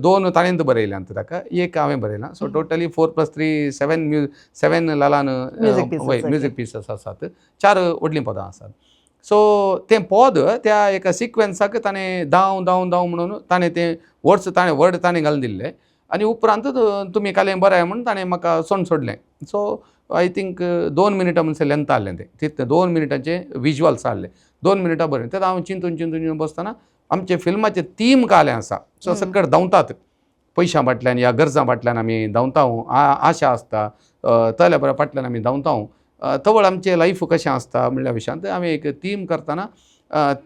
[SPEAKER 2] 2 ताणें बरयल्यात ताका, एक हांवें बरयलां. सो टोटली 4 + 3 7 7 ल्हान
[SPEAKER 1] Music pieces,
[SPEAKER 2] वय
[SPEAKER 1] okay.
[SPEAKER 2] Music pieces आसात, 4 व्हडलीं पदां आसात. सो तें पद त्या एका सिक्वेन्साक ताणें धांव धांव धांव म्हणून ताणें तें वर्ड्स ताणें वर्ड ताणें घालून दिल्ले आनी उपरांत तुमी कालें बरें म्हणून ताणें म्हाका सोंड सोडलें. सो I think 2 मिनटां म्हणसर लेंथ आहलें तें, तितलें 2 मिनटांचें विज्युअल्स आहलें, 2 मिनटां बरें. तेन्ना हांव चिंतून चिंतून चिंतून बसतना आमचे फिल्माचें थीम कालें आसा. सो सकट धांवतात पयशां फाटल्यान ह्या गरजां फाटल्यान आमी धांवता, आशा आसता तल्या बऱ्या फाटल्यान आमी धांवता, तवळ आमचें लायफ कशें आसता म्हणल्या विशयांत आमी एक थीम करतना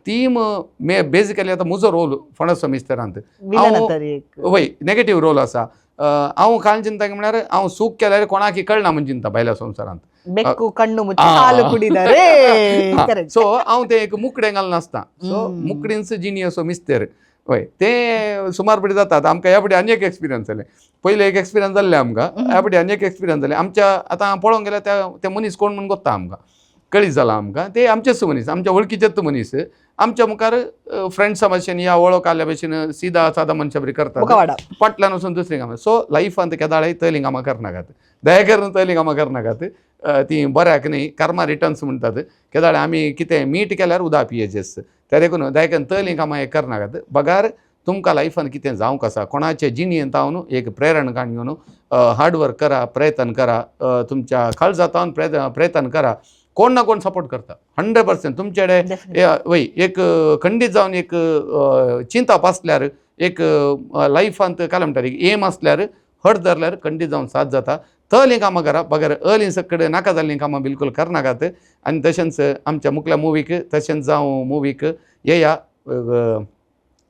[SPEAKER 2] थीम मे बेजिकली आतां म्हजो रोल फोंडासो मिस्तरांत
[SPEAKER 1] विलन तरी एक
[SPEAKER 2] वय नेगेटीव रोल आसा. हांव कांय चिंता म्हळ्यार हांव चूक केल्यार कोणाक कळना म्हूण चिंता भायल्या संवसारांत.
[SPEAKER 1] ಬೆಕ್ಕು ಕಣ್ಣು ಮುಚ್ಚಿ ಹಾಲು ಕುಡಿದರೆ.
[SPEAKER 2] सो हांव तें एक मुकडें घालून आसता. सो मुकडींच जिणी असो मिस्तेर हय, ते सुमार पटी जाता. आतां आमकां ह्या फावटी आनी एक एक्सपिरियन्स जालें. पयलें एक एक्सपिरियन्स जाल्लें आमकां, ह्या फावटी आनी एक एक्सपिरियन्स जालें आमच्या. आतां पळोवंक गेल्यार त्या ते मनीस कोण म्हूण गोत्ता आमकां, कळीत जालां आमकां. ते आमचेच मनीस, आमच्या वळखीचेच मनीस. आमच्या मुखार फ्रेंड्सा भशेन या वळख आसल्या भशेन सिदा सादा मनशा बरी करतात.
[SPEAKER 1] मुखावाडा.
[SPEAKER 2] फाटल्यान वचून दुसरीं कामां. सो लायफांत केदाळाय तसलीं कामां करनाकात, दया करून तसलीं कामां करनाकात. तीं बऱ्याक न्ही. कर्मा रिटर्न्स म्हणटात. केदाळे आमी कितें मीठ केल्यार उदक पियेचें त्या देखून दया करून तसलीं कामां हें करनाकात. बगार तुमकां लायफान कितें जावंक आसा, कोणाचे जिणेंत जावन एक प्रेरण काण घेवन हार्ड वर्क करा, प्रयत्न करा, तुमच्या काळजांत प्रयत्न प्रयत्न करा. कोण ना कोण सपोर्ट करता 100% तुमचे कडेन. वय, एक खंडीत जावन एक चिंतप आसल्यार, एक लायफांत काय म्हणटात, एक एम आसल्यार, हट धरल्यार खंडीत जावन साथ जाता. तसलीं कामां करा, बगर अलीं सकड नाका जाल्लीं कामां बिलकूल करनाकात. आनी तशेंच आमच्या मुखल्या मुवीक, तशेंच जावं मुवीक येया.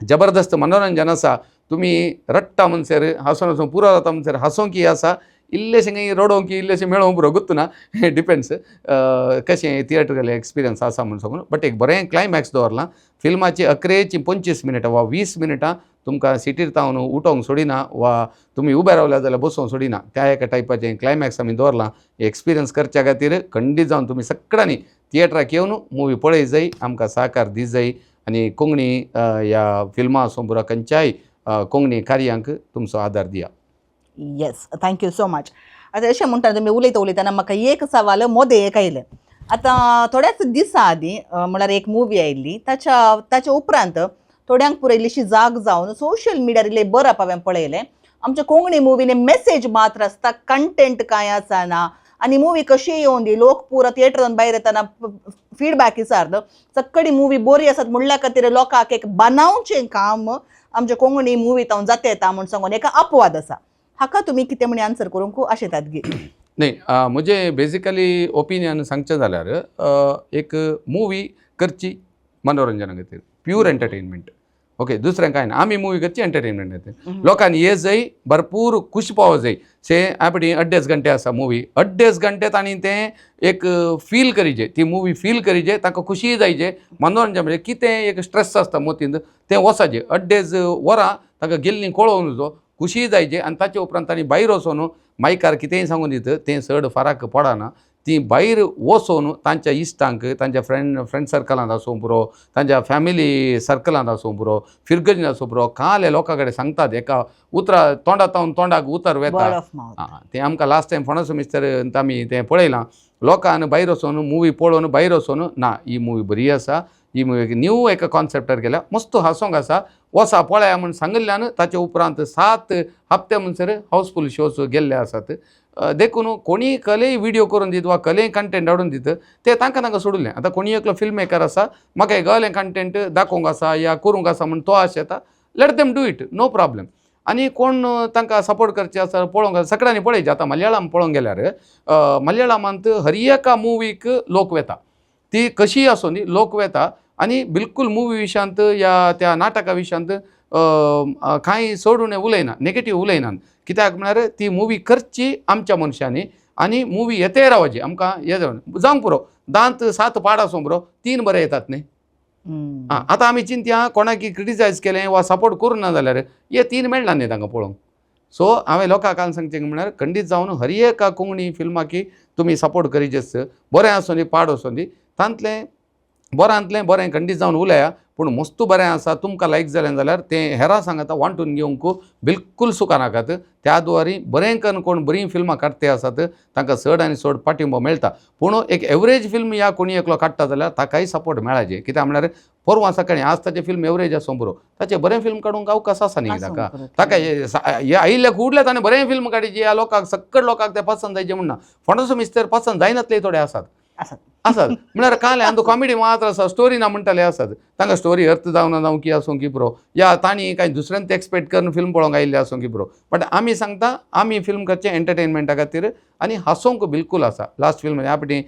[SPEAKER 2] जबरदस्त मनोरंजन आसा. तुमी रडटा म्हणसर हांसून हांसून पुरो जाता म्हणसर हांसोंक आसा, इल्लेशें खंय रडोवंक इल्लेशें मेळोवंक पुरो, गुत्त ना, डिपेंड्स कशें थिएटर एक्सपिरियन्स आसा म्हूण सांगून. बट एक बरें क्लायमॅक्स दवरलां फिल्माची. अकरेची 25 मिनटां वा 20 मिनटां तुमकां सिटीर तावन उठोवंक सोडिना वा तुमी उबे रावल्या जाल्यार बसोवंक सोडिना. त्या एका टायपाचें क्लायमॅक्स आमी दवरलां. एक्सपिरियन्स करच्या खातीर खंडीत जावन तुमी सगळ्यांनी थिएटराक येवन मुवी पळय जाय, आमकां सहकार दी जाय आनी कोंकणी ह्या फिल्मां आसूं पुरो, खंयच्याय कोंकणी कार्यांक तुमचो आदार दिया.
[SPEAKER 1] Yes, thank you so much. आतां अशें म्हणटा तुमी उलयता उलयतना म्हाका एक सवाल मोदें एक आयलें. आतां थोड्याच दिसां आदीं म्हळ्यार एक मुवी आयिल्ली, ताच्या उपरांत थोड्यांक पुरो इल्लीशी जाग जावन सोशल मिडियार इल्लें बरप हांवें पळयलें, आमच्या कोंकणी मुवीनी मेसेज मात्र आसता, कंटेंट कांय आसना आनी मुवी कशी येवन दी, लोक पुरो थिएटरान भायर येतना फिडबॅक विचारता, सक्कडी मुवी बरी आसात म्हणल्या खातीर लोकांक एक बनावचें काम आमच्या कोंकणी मुवी तावन जाता येता म्हूण सांगून एका अपवाद आसा. हाका तुमी कितें म्हण आन्सर करूंक आशेतात गी?
[SPEAKER 2] न्ही, म्हजें बेजिकली ओपिनियन सांगचें जाल्यार एक मुवी करची मनोरंजना खातीर, प्यूर एंटरटेनमेंट, ओके, दुसरें कांय ना. आमी मुवी करची एंटरटेनमेंट खातीर. लोकांनी ये जाय, भरपूर खूश पावो जाय. से आपणी अड्डेच घंटे आसा मुवी, अड्डेच घंटे तांणी तें एक फील करीजे, ती मुवी फील करीजे, तांकां खुशी जायजे. मनोरंजन म्हणजे कितें, एक स्ट्रेस आसता मतींत, तें वचाचें. अड्डेच वरां तांकां गेल्लीं कळोवन जो खुशी जायजे. आनी ताचे उपरांत तांणी भायर वचोन मायकार कितेंय सांगून दित, तें चड फरक पडना. ती भायर वचोन तांच्या इश्टांक, तांच्या फ्रेंड सर्कलांत आसूं पुरो, तांच्या फॅमिली सर्कलांत आसूं पुरो, फिरगर्जीन आसूं पुरो, काले लोकां कडेन सांगतात. एका उतरा तोंडा तावन तोंडाक उतर
[SPEAKER 1] वर्ड
[SPEAKER 2] वेता.
[SPEAKER 1] Of mouth.
[SPEAKER 2] आं, तें आमकां लास्ट टायम फोंडा मिस्तर आमी तें पळयलां. लोकान भायर वचोन मुवी पळोवन भायर वचोन, ना, ही मुवी बरी आसा, ही मुवी न्यू एका कॉन्सेप्टार गेल्या, मस्त हांसोंक आसा, वचा पळया म्हूण सांगिल्ल्यान ताचे उपरांत 7 हप्ते म्हणसर हावसफूल शोज गेल्ले आसात. देखून कोणीय कलेय विडियो करून दित वा कलेय कंटेंट हाडून दित, ते तांकां तांकां सोडलें. आतां कोणीय एकलो फिल्म मेकर आसा, म्हाका एक असलें कंटेंट दाखोवंक आसा या करूंक आसा म्हूण तो आशेता, let them do it, no problem. आनी कोण तांकां सपोर्ट करचे आसा, पळोवंक आसा, सगळ्यांनी पळयचें. आतां मलयाळम पळोवंक गेल्यार मलयाळमांत हर एका मुवीक लोक वेता. ती कशीय आसूं दी, लोक वेता आनी बिलकूल मुवी विशयांत या त्या नाटका विशयांत कांय चड उणें उलयना, नेगेटीव उलयनात. कित्याक म्हळ्यार ती मुवी करची आमच्या मनशांनी आनी मुवी येते रावची. आमकां हें जावंक पुरो, दांत सात पाड आसूं पुरो, तीन बरे येतात न्ही. आं, आतां आमी चिंतया, कोणाक क्रिटिसायज केलें वा सपोर्ट करूं ना जाल्यार हे तीन मेळना न्ही तांकां पळोवंक. सो हांवें लोकांक काल सांगचें म्हळ्यार खंडीत जावन हर एका कोंकणी फिल्माकी तुमी सपोर्ट करीचेच. बरें आसूं दी, पाड आसूं दी, तांतलें बऱ्यांतलें बरें खंडीत जावन उलया. पूण मस्तू बरें आसा, तुमकां लायक जालें जाल्यार तें हेरां सांगता वांटून घेवंक बिलकूल चुकनाकात. त्या द्वारी बरें करून कोण बरीं फिल्मां काडटे आसात, तांकां चड आनी चड पाठिंबो मेळटा. पूण एक एवरेज फिल्म या कोणी एकलो काडटा जाल्यार ताकाय सपोर्ट मेळाचे. कित्याक म्हळ्यार परवां सकाळीं आज ताचें फिल्म एवरेज आसूं पुरो, ताचें बरें फिल्म काडूंक अवकाश आसा न्ही ताका. ताका हे आयिल्ल्या कुडल्या ताणें बरें फिल्म काडीची ह्या लोकांक, सक्कड लोकांक तें पसंत जायचें म्हण ना. फोंडाचो मिस्तर पसंत जायनातले थोडे आसात.
[SPEAKER 1] आसात.
[SPEAKER 2] आसात म्हळ्यार काल अंदू कॉमेडी मात्र आसा, स्टोरी ना म्हणटाले आसात. तांकां स्टोरी अर्थ जावना जावं की आसूं की पुरो, या तांणी कांय दुसऱ्यान ते एक्सपेक्ट करून फिल्म पळोवंक आयिल्ले आसूं की पुरो, बट आमी सांगता, आमी फिल्म करचें एंटरटेनमेंटा खातीर आनी हांसोवंक बिलकूल आसा. लास्ट फिल्म ह्या फावटी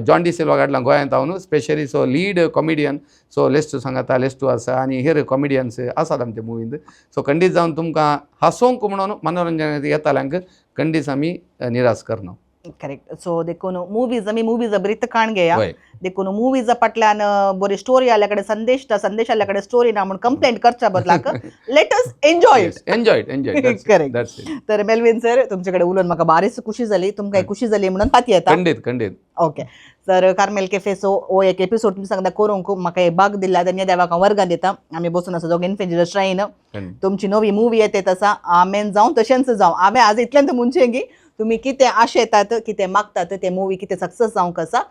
[SPEAKER 2] जॉन डी सिल्वा काडला गोंयांत हांव specially, so lead comedian, so लेस्टू सांगाता लेस्टू आसा आनी हेर कॉमेडियन्स आसात आमच्या मुवींत. सो खंडीत जावन तुमकां हांसोवंक म्हणून मनोरंजन येताल्यांक खंडीत आमी निराश करना.
[SPEAKER 1] करेक्ट. सो देखून मुवीज, आमी मुवीज बरीच काण घेया.
[SPEAKER 2] वय.
[SPEAKER 1] देखून मुवीजा फाटल्यान बरी स्टोरी आल्या कडेन संदेश ना, संदेश आल्या कडेन स्टोरी ना म्हूण कंप्लेंट करच्या बदलाक let us enjoy it.
[SPEAKER 2] Enjoy it, enjoy.
[SPEAKER 1] Correct.
[SPEAKER 2] That's it.
[SPEAKER 1] तर मेल्विन सर, तुमचे कडेन उलोवन म्हाका बारीच खुशी जाली, तुमकां खुशी जाली म्हणून पाती येता.
[SPEAKER 2] खंडीत, खंडीत.
[SPEAKER 1] ओके सर, कार्मेल केफेचो हो एक एपिसोड तुमी सांगता करूंक म्हाका एक बाग दिल्ला, धन्य देवाक हांव वर्गां दिता. आमी बसून आसा दोग इन्फिनिटी श्रायन. तुमची नवी मुवी येते तसा आमेन जावं, तशेंच जावं. हांवें आज इतल्यान म्हणचें की तुमी कितें आशेतात, कितें मागतात, ते मुवी कितें सक्सेस जावंक आसा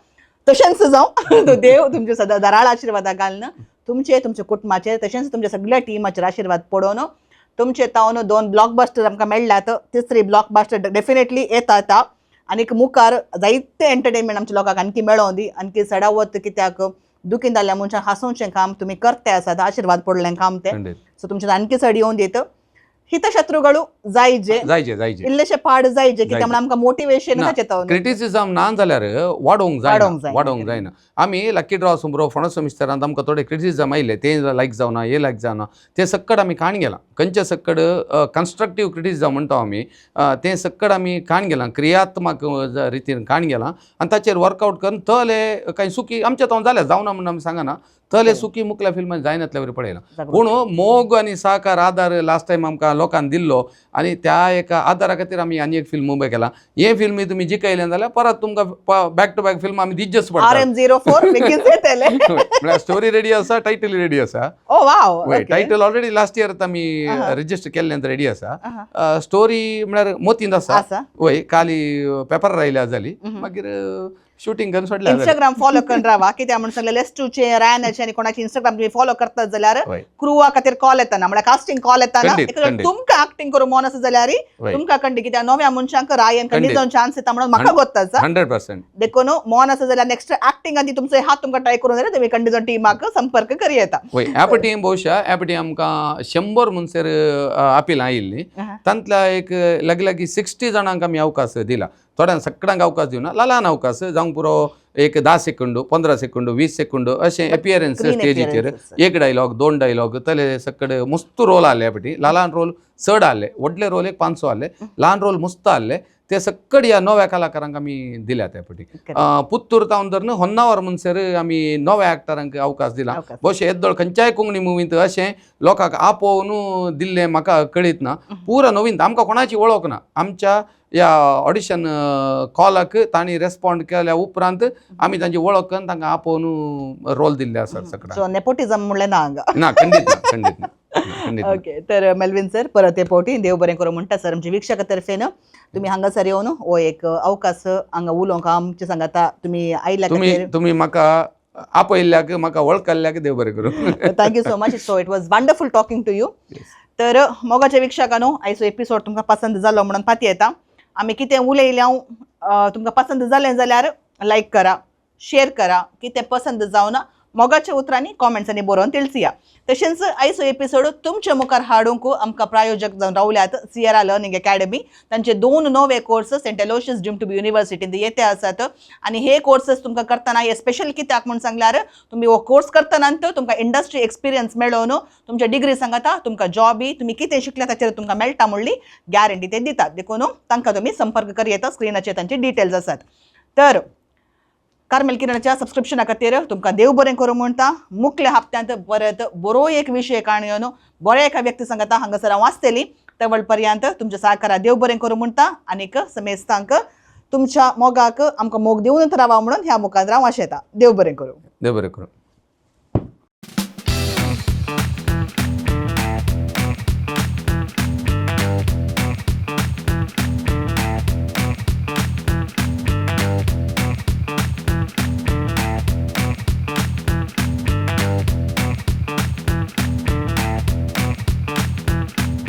[SPEAKER 1] तशेंच जावं. तो देव तुमचे सदां दराळ आशिर्वादा घालून तुमचे, तुमच्या कुटुंबाचेर, तशेंच तुमच्या सगळ्या टिमाचेर आशिर्वाद पडोवन तुमचे तावन दोन ब्लॉकबस्टर आमकां मेळ्ळ्यात, तिसरी ब्लॉकबस्टर डेफिनेटली येता आतां. आनीक मुखार जायते एंटरटेनमेंट आमच्या लोकांक आणखी मेळों दी. आणखी सडावत कित्याक दुखीन जाल्ल्या मनशांक हांसोवचें काम तुमी करते आसात, आशिर्वाद पडलें काम तें. सो तुमचे आणखी चड येवन दित हितशत्रुಗಳು जायजे.
[SPEAKER 2] जायचे, जायचे.
[SPEAKER 1] इल्लेशे पाड जायजे, कित्याक
[SPEAKER 2] जायजे.
[SPEAKER 1] म्हणून आमकां मोटिवेशन येता.
[SPEAKER 2] क्रिटिसिजम ना जाल्यार वाडोवंक जायना.
[SPEAKER 1] वाडोवंक जायना.
[SPEAKER 2] वाडोवंक जायना. आमी लकी ड्रॉ सुमरो फणस मिस्टरांत आमकां थोडे क्रिटिसिजम आयले, ते लायक जावना, हे लायक जावना, ते सक्कड आमी काण गेलां. खंयचे सक्कड कन्स्ट्रक्टीव क्रिटिसिजम म्हणटा आमी, ते सक्कड आमी काण गेलां, क्रियात्मक रितीन काण गेलां आनी ताचेर वर्कआवट करून तले कांय सुकी आमच्या तो जाल्या जावना म्हणून आमी सांगना, तले सुकी मुखल्या फिल्मान जायनातल्या वरी पळयलां. पूण मोग आनी सहकार, आदार लास्ट टायम आमकां लोकांनी दिल्लो आनी त्या एका आदारा खातीर आमी आनी एक फिल्म उबें केलां. हें फिल्मी तुमी जिखयलें जाल्यार परत तुमकां बॅक टू बॅक फिल्म आमी दिवचेच
[SPEAKER 1] आर
[SPEAKER 2] पडटा.
[SPEAKER 1] एम 04 बेगीन येतले.
[SPEAKER 2] म्हळ्यार स्टोरी रेडी आसा, टायटल रेडी आसा.
[SPEAKER 1] ओ वाव.
[SPEAKER 2] वय, टायटल ऑलरेडी लास्ट इयर आमी रजिस्टर केल्लें, रेडी आसा. स्टोरी म्हळ्यार मोतींत आसा.
[SPEAKER 1] आसा.
[SPEAKER 2] वय, काली पेपर रायल्या जाली, मागीर शुटींग करून सोडल्या जालें.
[SPEAKER 1] इंस्टाग्राम फॉलो करून रावा, कित्याक म्हणून सांगलें, लेस्टूचे, रायनाचे आनी कोणाचे इंस्टाग्राम तुम्ही फॉलो करतात जाल्यार क्रुवा खातीर कॉल येताना, म्हळ्यार कास्टिंग कॉल येताना तुमकां एक्टिंग करूंक मन आसा जाल्यार तुमकां कंडी, कित्याक नव्या मनशांक रायन कंडी जावन चान्स येता म्हणून म्हाका गोत्त आसा.
[SPEAKER 2] 100%.
[SPEAKER 1] देखून मन आसा जाल्यार नेक्स्ट एक्टिंग आनी तुमचो हात तुमकां ट्राय करून जाल्यार तुमी कंडी जावन टिमाक संपर्क करी येता.
[SPEAKER 2] वय, ह्या टीम बहुशा ह्या टीम आमकां 100 म्हणसर अपील आयिल्ली, तांतल्या एक लागीं लागीं 60 जाणांक आमी अवकाश दिला. थोड्यांक सगळ्यांक अवकाश दिवना, ल्हान अवकाश जावंक पुरो, एक 10 सेकंड, 15 सेकंड, 20 सेकंड अशें एपियरन्स
[SPEAKER 1] Screen
[SPEAKER 2] स्टेजीचेर.
[SPEAKER 1] appearances.
[SPEAKER 2] एक डायलॉग, दोन डायलॉग, तले सगळे मस्त रोल आले. ह्या फावटी ल्हान रोल चड आसले, व्हडले रोल एक 500 आसले, ल्हान रोल मस्त आसले. ते सगळे ह्या नव्या कलाकारांक आमी दिल्यात ह्या फावटी. पुत्तूर तावन धरून होन्नावर म्हणसर आमी नव्या एक्टरांक अवकाश दिला.
[SPEAKER 1] अवकाश.
[SPEAKER 2] बहुशे येद्दोळ खंयच्याय कोंकणी मुवींत अशें लोकांक आपोवन दिल्लें म्हाका कळीत ना. पुरा नवीन, आमकां कोणाची वळख ना. आमच्या ह्या ऑडिशन कॉलाक तांणी रेस्पॉन्ड केल्या उपरांत आमी तांची वळख करून तांकां आपोवन रोल दिल्ले आसात सगळ्यांक.
[SPEAKER 1] सो नेपोटिझम म्हणलें ना हांगा.
[SPEAKER 2] ना, खंडीत ना, खंडीत ना, खंडीत ना.
[SPEAKER 1] ओके, तर मेल्विन सर, परत हे फावटी देव बरें करूं म्हणटा सर. आमच्या वीक्षका तर्फेन तुमी हांगासर येवन हो एक अवकाश हांगा उलोवंक आमचे सांगाता तुमी आयल्या
[SPEAKER 2] तुमी
[SPEAKER 1] खातीर.
[SPEAKER 2] तुमी म्हाका आपयल्ल्याक, म्हाका वळखल्ल्याक देव बरें करूं.
[SPEAKER 1] Thank you so much. So it was wonderful talking to you. तर मोगाच्या वीक्षकांनो, आयचो एपिसोड तुमकां पसंत जालो म्हणून पाती येता. आमी कितें उलयल्या तुमकां पसंत जालें जाल्यार लायक करा, शेअर करा. कितें पसंत जावना मोगाच्या उतरांनी कॉमेंट्सांनी बरोवन तिळसिया. तशेंच आयचो एपिसोड तुमच्या मुखार हाडूंक आमकां प्रायोजक जावन रावल्यात सियरा लर्निंग अकॅडमी. तांचे दोन नवे courses Saint Aloysius deemed to be युनिव्हर्सिटींत येते आसात आनी हे कोर्सेस तुमकां करतना हे स्पेशल कित्याक म्हूण सांगल्यार तुमी हो कोर्स करतना तुमकां इंडस्ट्री एक्सपिरियन्स मेळोवन तुमच्या डिग्री सांगता तुमकां जॉबी तुमी कितें शिकल्या ताचेर तुमकां मेळटा म्हणली गॅरंटी ते दितात. देखून तांकां तुमी संपर्क कर येता, स्क्रिनाचेर तांचे डिटेल्स आसात. तर कार्मेल किरणाच्या सबस्क्रिप्शना खातीर तुमकां देव बरें करूं म्हणटा. मुखल्या हप्त्यांत परत बरो एक विशय काण येवन बऱ्या एका व्यक्ती सांगता हांगासर हांव आसतली. तवळ पर्यंत तुमच्या साकारा देव बरें करूं म्हणटा आनीक समेस्तांक तुमच्या मोगाक आमकां मोग दिवनच रावा म्हणून ह्या मुखार हांव आशेता. देव बरें करूं.
[SPEAKER 2] देव बरें करूं.